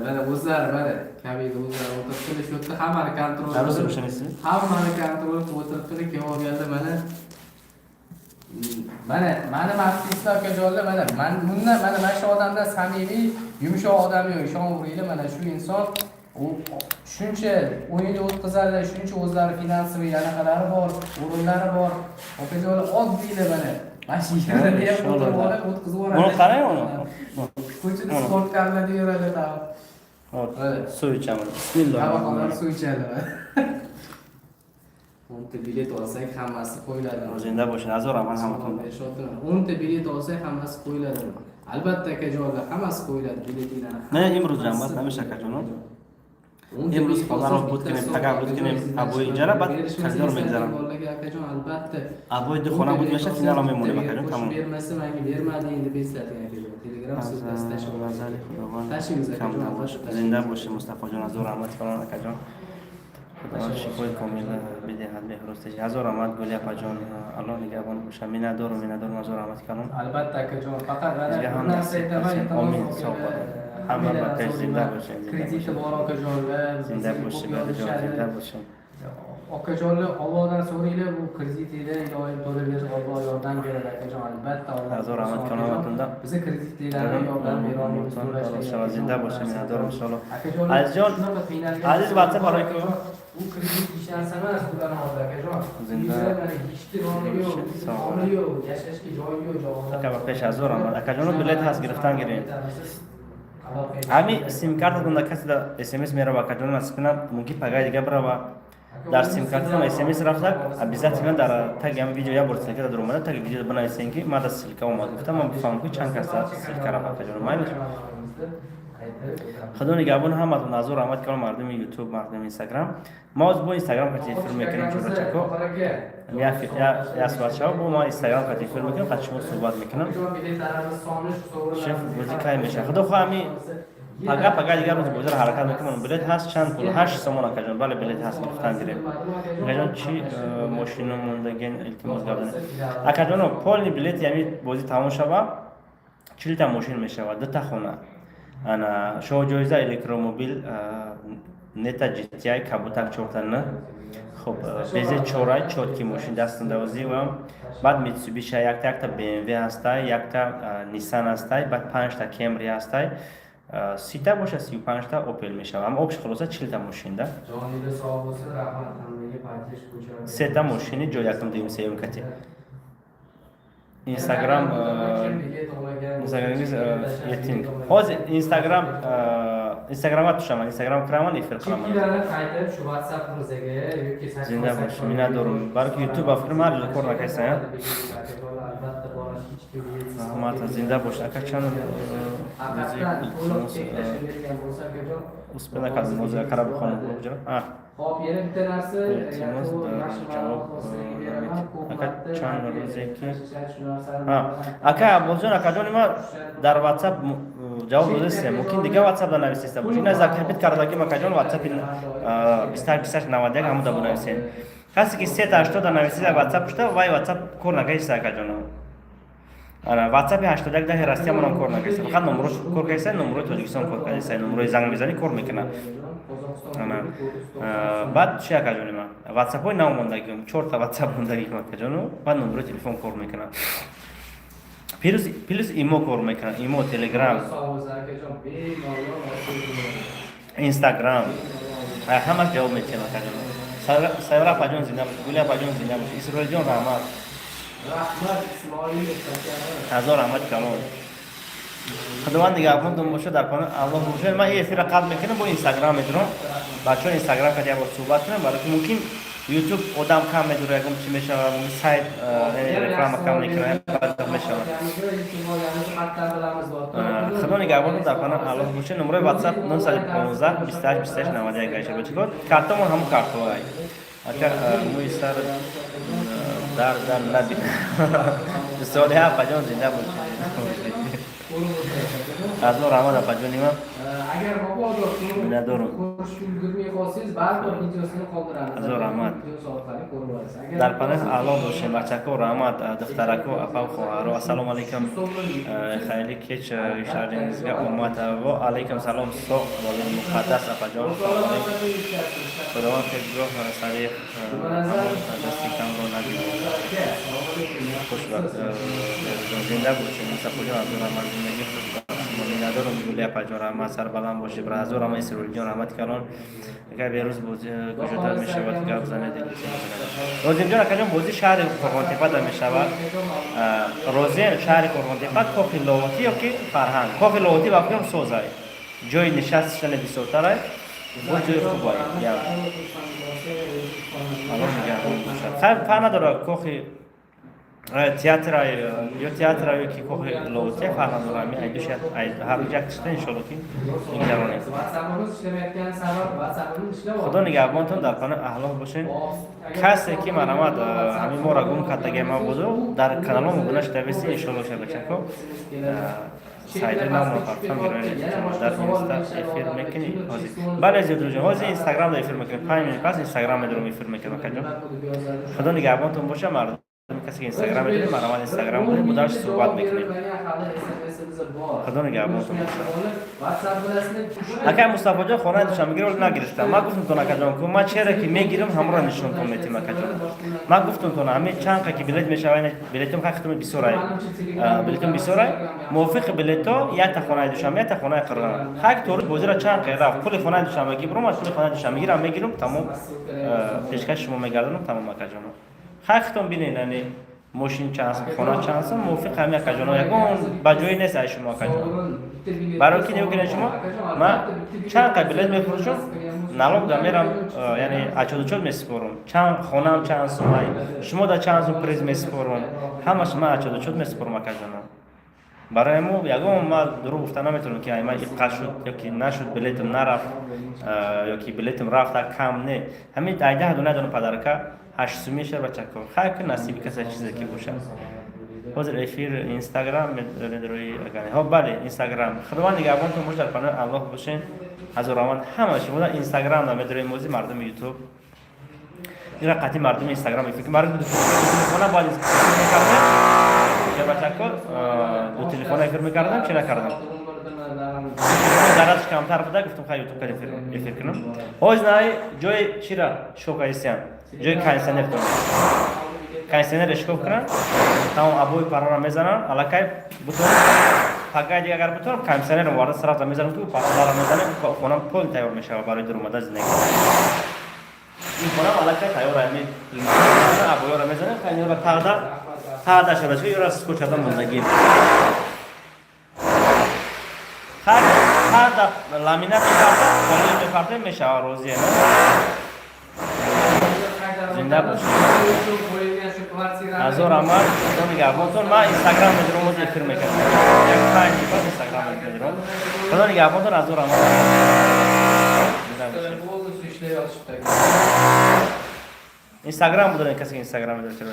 Mana o'zlari, mana kabina o'zlari o'tiribdilar shu yerda, hammani контроль Tarvuz qilib, o'shanisiz? hammani контроль qilib o'tiribdilar. Kelib olganda mana maqsadizlar, akajonlar, mana man bundan, mana shu odamdan samimiy, yumshoq odam yo'q, ishonaveringlar. Mana shu inson u shuncha o'yinni o'tkazadi, shuncha o'zlari финансовый anaqalari bor, o'rinlari bor, akajonlar, oddiylar, mana shu yerda ham o'tirib olib o'tkazib yuboradi. Buni qarang, uni. Ko'chada Uni. sport karlarda yuradi tag'in. Hop, Evet. suv ichaman. Bismillah. Tabaqalar suv ichadi. 10 ta bilet olsak, hammasi qo'yiladi. Зинда бошед, ҳазор раҳмат ҳаматон. 10 ta bilet olsak, hammasi qo'yiladi. Albatta, akajonlar, hammasi qo'yiladi biletinglarni. Не, имрӯз ҷамъбаст намеша, акаҷоно. Имрӯз хонаро буд кунем, пага буд кунем, абои иҷара, баъд харидор мегузарам. Akajon, albatta. Абои ду хона буд меша, финалро мемонем, акаҷон, тамом. Bermasa, menga bermading deb eslating, akajon. Telegram ссылка si tashlab Назари Худованд tashlaymiz, кам akajon, набош. albatta. Зинда бошӣ, Мустафоҷон, ҳазор раҳмат калон, акаҷон. Худованд шифои комил бидиҳад, Беҳрӯз. Ҳазор раҳмат, Гули апаҷон, Аллоҳ нигаҳбон боша. Миннатдорум, миннатдорум, ҳазор раҳмат калон. Albatta, akajon, faqat mana Bizga bir ham narsa nasib aytaman, qilsin. iltimos, Omin, akalar, sog' bo'ling. Hamma hammanglar bakay so'rayman. зинда бошед, зинда Krediti бошед. bor okajonlar, Зинда bizga бошед, ko'p Бадаҷон, yozishadi. зинда бошед. Okajonlar, Ollohdan so'ranglar, bu kreditinglar iloyim to'lab berish, Olloh yordam beradi, akajon, albatta, Alloh Ҳазор раҳмат akajon. Калон ҳаматонда. Biza kreditlarni yordam bera olmaymiz to'lashga. Зинда бошед, миннатдорум, иншоалло. Akajonlar, Азизҷон, shunaqa qiynalgan aziz WhatsApp orqali bu kredit hech narsa emas ularni oldida, akajon. Зинда Uyda mana hech noni yo'q, бошед, sog' noni yo'q, yashashga joyi yo'q odam. Ака, ба пеш, ҳазор раҳмат. Акаҷоно, билет ҳаст, гирифтан гирем. Ҳами симкартатон касе смс мерава, акаҷоно, насиб кунам, мумкин пагаи дига бирава. Дар симкартатон смс рафта, обязательно дар таги ҳами видео як бор ссылка дар омада, таги видео бинависем, ки мада ссылка омад гуфта, ман бифаҳмам, ки чанд каса ссылка рафт, акаҷоно, майлиш. Худо нигаҳбон ҳаматон, ҳазор раҳмат калон, мардуми Ютуб, мардуми Инстаграм. Мо ҳозир бо Инстаграм қати эфир мекунем, чӯрачако. Як соат шава, бо ма Инстаграм қати эфир мекунем, қати шумо суҳбат мекунам. Шеф, бозӣ кай меша? Худо хоҳ, ҳами пага дигар рӯз бозиро ҳаракат мекунам. Билет ҳаст, чанд пул? 8 сомон, акаҷон. Бале, билет ҳаст, гирифтан гирем. Акаҷон, чӣ мошино мондаген, илтимос гардане. Акаҷоно, полный билети ҳами бозӣ тамом шава, 40 та мошин мешавад, дута хона. Ана шоҳҷоиза электромобил Нета GTI кабутак чорта н. Хуб, безе чорай чотки мошин дастандавозӣ вам. Баъд Mitsubishi якта, якта BMW ҳастай, якта Nissan ҳастай, баъд панҷта Camry ҳастай, 30 та боша, 35 та Opel мешавад. Ама общий хулоса 40 та мошин да. Joninglar sog' bo'lsin, rahmat hammaga, поддержка uchun. Сета мошини ҷои якум, дуюм, сеюм кати. Инстаграм, инстаграмиз етинг. Ҳозир Инстаграм, Инстаграмга тушаман, Инстаграм кираман, эфир qilaman. Cheklarni qaytib shu WhatsAppimizga yoki Зинда бош, миннатдорум. Балки Ютуб ба фикр ман кор накайсан. Albatta borasiz, hech kim biletsiz. Раҳмат, зинда бош. Ака, чанд Haqiqatdan to'liq chek tashlab bergan bo'lsa, akajon. Успел накардем, ҳозир акара бихонам. Xo'p, yana bitta narsa, Iltimos, yaxshi javob ma'lumot sizlarga beraman. Ko'p Ака, marta чанд рӯзе ки shu narsani ака Аббосҷон, акаҷони ма дар WhatsApp ҷавоб додастем, мумкин дига WhatsApp да нависеста бош. Ина закрепить кардагим, акаҷон, WhatsApp 28 28 91, ҳамуда бинависем. Касе ки сета ҳаштода нависида WhatsApp пушта, вай WhatsApp кор накардиста, акаҷоно. Ана WhatsApp 81 10 Россия монам кор накардиста, фақат номрош кор кардиста, номрои Тоҷикистон кор кардиста, номрои занг мезанӣ, кор мекунад. Ана баъд чи, акаҷони ма, WhatsApp-ҳои нав мондагиам, чорта WhatsApp мондагиам, акаҷону, баъд номрои телефон кор мекунад, плюс Имо кор мекунад, Имо, Телеграм, Инстаграм, ҳамаш ҷавоб метиҳам, акаҷон. Сайёра апаҷон, зинда бош. Гули апаҷон, зинда бош. Исроилҷон, раҳмат. Rahmat, Ismoilov aka. Ҳазор раҳмат калон. Худованд нигаҳбонтон бошад, дар паноҳи Аллоҳ бошад. Ман ин эфирро қатъ мекунам, бо Инстаграм медурам, бачаҳо, Инстаграм кад як бор суҳбат кунам, барои ки мумкин Ютуб одам кам медура, ягон чи мешавад, сайт реклама кам мекунад, мешавад. Худо нигаҳбонтон, дар паноҳи Аллоҳ бошад. Номрои WhatsApp 915 28 28 91 гаша бачако. Картамон ҳамун картоай. Ака, мӯи сар дар набин. Солиҳа апаҷон, зинда бошед. Ҳазор раҳмат, апаҷони ман. Agar mabodo Миннатдорум. ko'rishga ulgurmay qolsangiz, baribir videosini qoldiramiz. Ҳазор раҳмат. Videosi orqali ko'rib olasiz. Agar Дар паноҳи Аллоҳ бошем, бачако, раҳмат, духтарако, апау, хоҳаро. Ассалому алайкум, хайли кеч, шаҳрингизга омад. Ва алайкум салом, соғ болин, Муқаддас апаҷон. Худованд ҳеҷгоҳ сари дасти камро набинад. Хушвақт, зинда бошем. Мусафоҷон, абдураҳман, зиндагӣ хушбахт. Миннатдорум, Гули апаҷон, раҳмат, сарбаланд бошед. Ҳазор раҳмат, Исроилҷон, раҳмати калон. Агар Берӯз бозӣ куҷотар мешавад, гап занед. Розимҷон, акаҷон, бозӣ шаҳри Қурғонтепада мешавад. Розием, шаҳри Қурғонтепа, Кохи Лоҳутӣ ё ки Фарҳанг. Кохи Лоҳутӣ ба фикрам созай, ҷои нишастшане бисёртарай. Бо ҷои хубай. Аллоҳ нигаҳбон бошад. Хайр, фарқ надорад, кохи театра ё театра ё ки кохи Лоҳутия, фарқ надорад. Ами айдуш, ҳар як чита, иншолло, ки мегузаронем. Худо нигаҳбонтон, дар паноҳи Аллоҳ бошен. Касе ки, марамад, ҳамин моро гум кардагия мабуду, дар каналҳо мобуна шуда беси, иншолло, шабачако сайди намро партам. Дар инста эфир мекунӣ ҳозир? Бале, зебдуҷон, ҳозир Инстаграм эфир мекунем. 5 минут пас Инстаграм медорам, эфир мекунем, акаҷон. Худо нигаҳбонтон боша. Мардум, касе ки Инстаграм медорем, марамад, Инстаграм будем, будаш суҳбат мекунем. Худо нигаҳбонтон боша. Акай Мустафоҷон, хонаи Душанбегиро нагирифтам. Ман гуфтам, акаҷон, ку ман чера ки мегирам, ҳамро нишонтон метим, акаҷон. Ман гуфтам тон, ҳамин чанд ки билет мешава, билетом хактуми бисёрай, билетом бисёрай. Мувофиқи билето якта хонаи Душанбе, якта хонаи Қирғин. Хак тору бозира чанд қай рафт, пули хонаи Душанбеги буром, пули хонаи Душанбегиро мегирам, тамом, пешкаши шумо мегардонам, тамом, акаҷоно. Хактон бинед, яъне мошин чанд сум, хона чанд сум, мувофиқ ҳами, акаҷоно. Ягон ба ҷое нест ай шумо, акаҷон. Барои ки нигоҳ шумо, ман чанд қай билет мефурӯшам, налог да мерам, яъне отчёт месупорам, чанд хонаам чанд сум ай, шумо да чанд сум приз месупорам, ҳамаш ман отчёт месупорам, акаҷоно. Барои мо ягон ма дурӯғ гуфта наметавонам, ки ай ман иққа шуд ё ки нашуд, билетам нарафт ё ки билетам рафт, кам не. Ҳамин айдаҳ дона дона подарка 8 сум мешавад, бачако. Хайр, ки насиби касе чизе ки бошад. Ҳозир эфир Инстаграм медрои? Ҳо, бале, Инстаграм. Худованд нигаҳбонтон бош, дар паноҳи Аллоҳ бошен. Ҳазор ҳама шумо Инстаграм да медрои мози. Мардуми Ютуб ира қатъи мардуми Инстаграм эфир, мардуми телефона бояд мекардем, бачако, ду телефона эфир мекардам, чи накардам, зарадш камтар буда. Гуфтам, хай, Ютуб кад эфир кунам. Ҳозир най ҷои чира шокаисиям, ҷои кондиционер, кондиционер шикоф кунам, тамом, обои парора мезанам, аллакай бутон. Пагай дига агар бутонам, кондиционерам оварда, сразу мезанам, ту парора мезанем, хонам пол тайёр мешавад барои дуромада зиндагӣ. Ин хонам аллакай тайёр, ами обоёра мезанем, хайнёра тағда тағда шава, ёра скотчада мондагӣ. Ҳар ламинат мепарта, полир мепарта, мешава. Розия, зинда бошед. Ҳазор раҳмат, худо нигаҳбонтон. Ман Инстаграм медорам, оз эфир мекардам, як 5 дақиқа пас Инстаграм медорам. Худо нигаҳбонтон, ҳазор раҳмат, зинда бошед. Полностью ishlayotishibdi. Инстаграм буданд, касе ки Инстаграм медорад, чаро.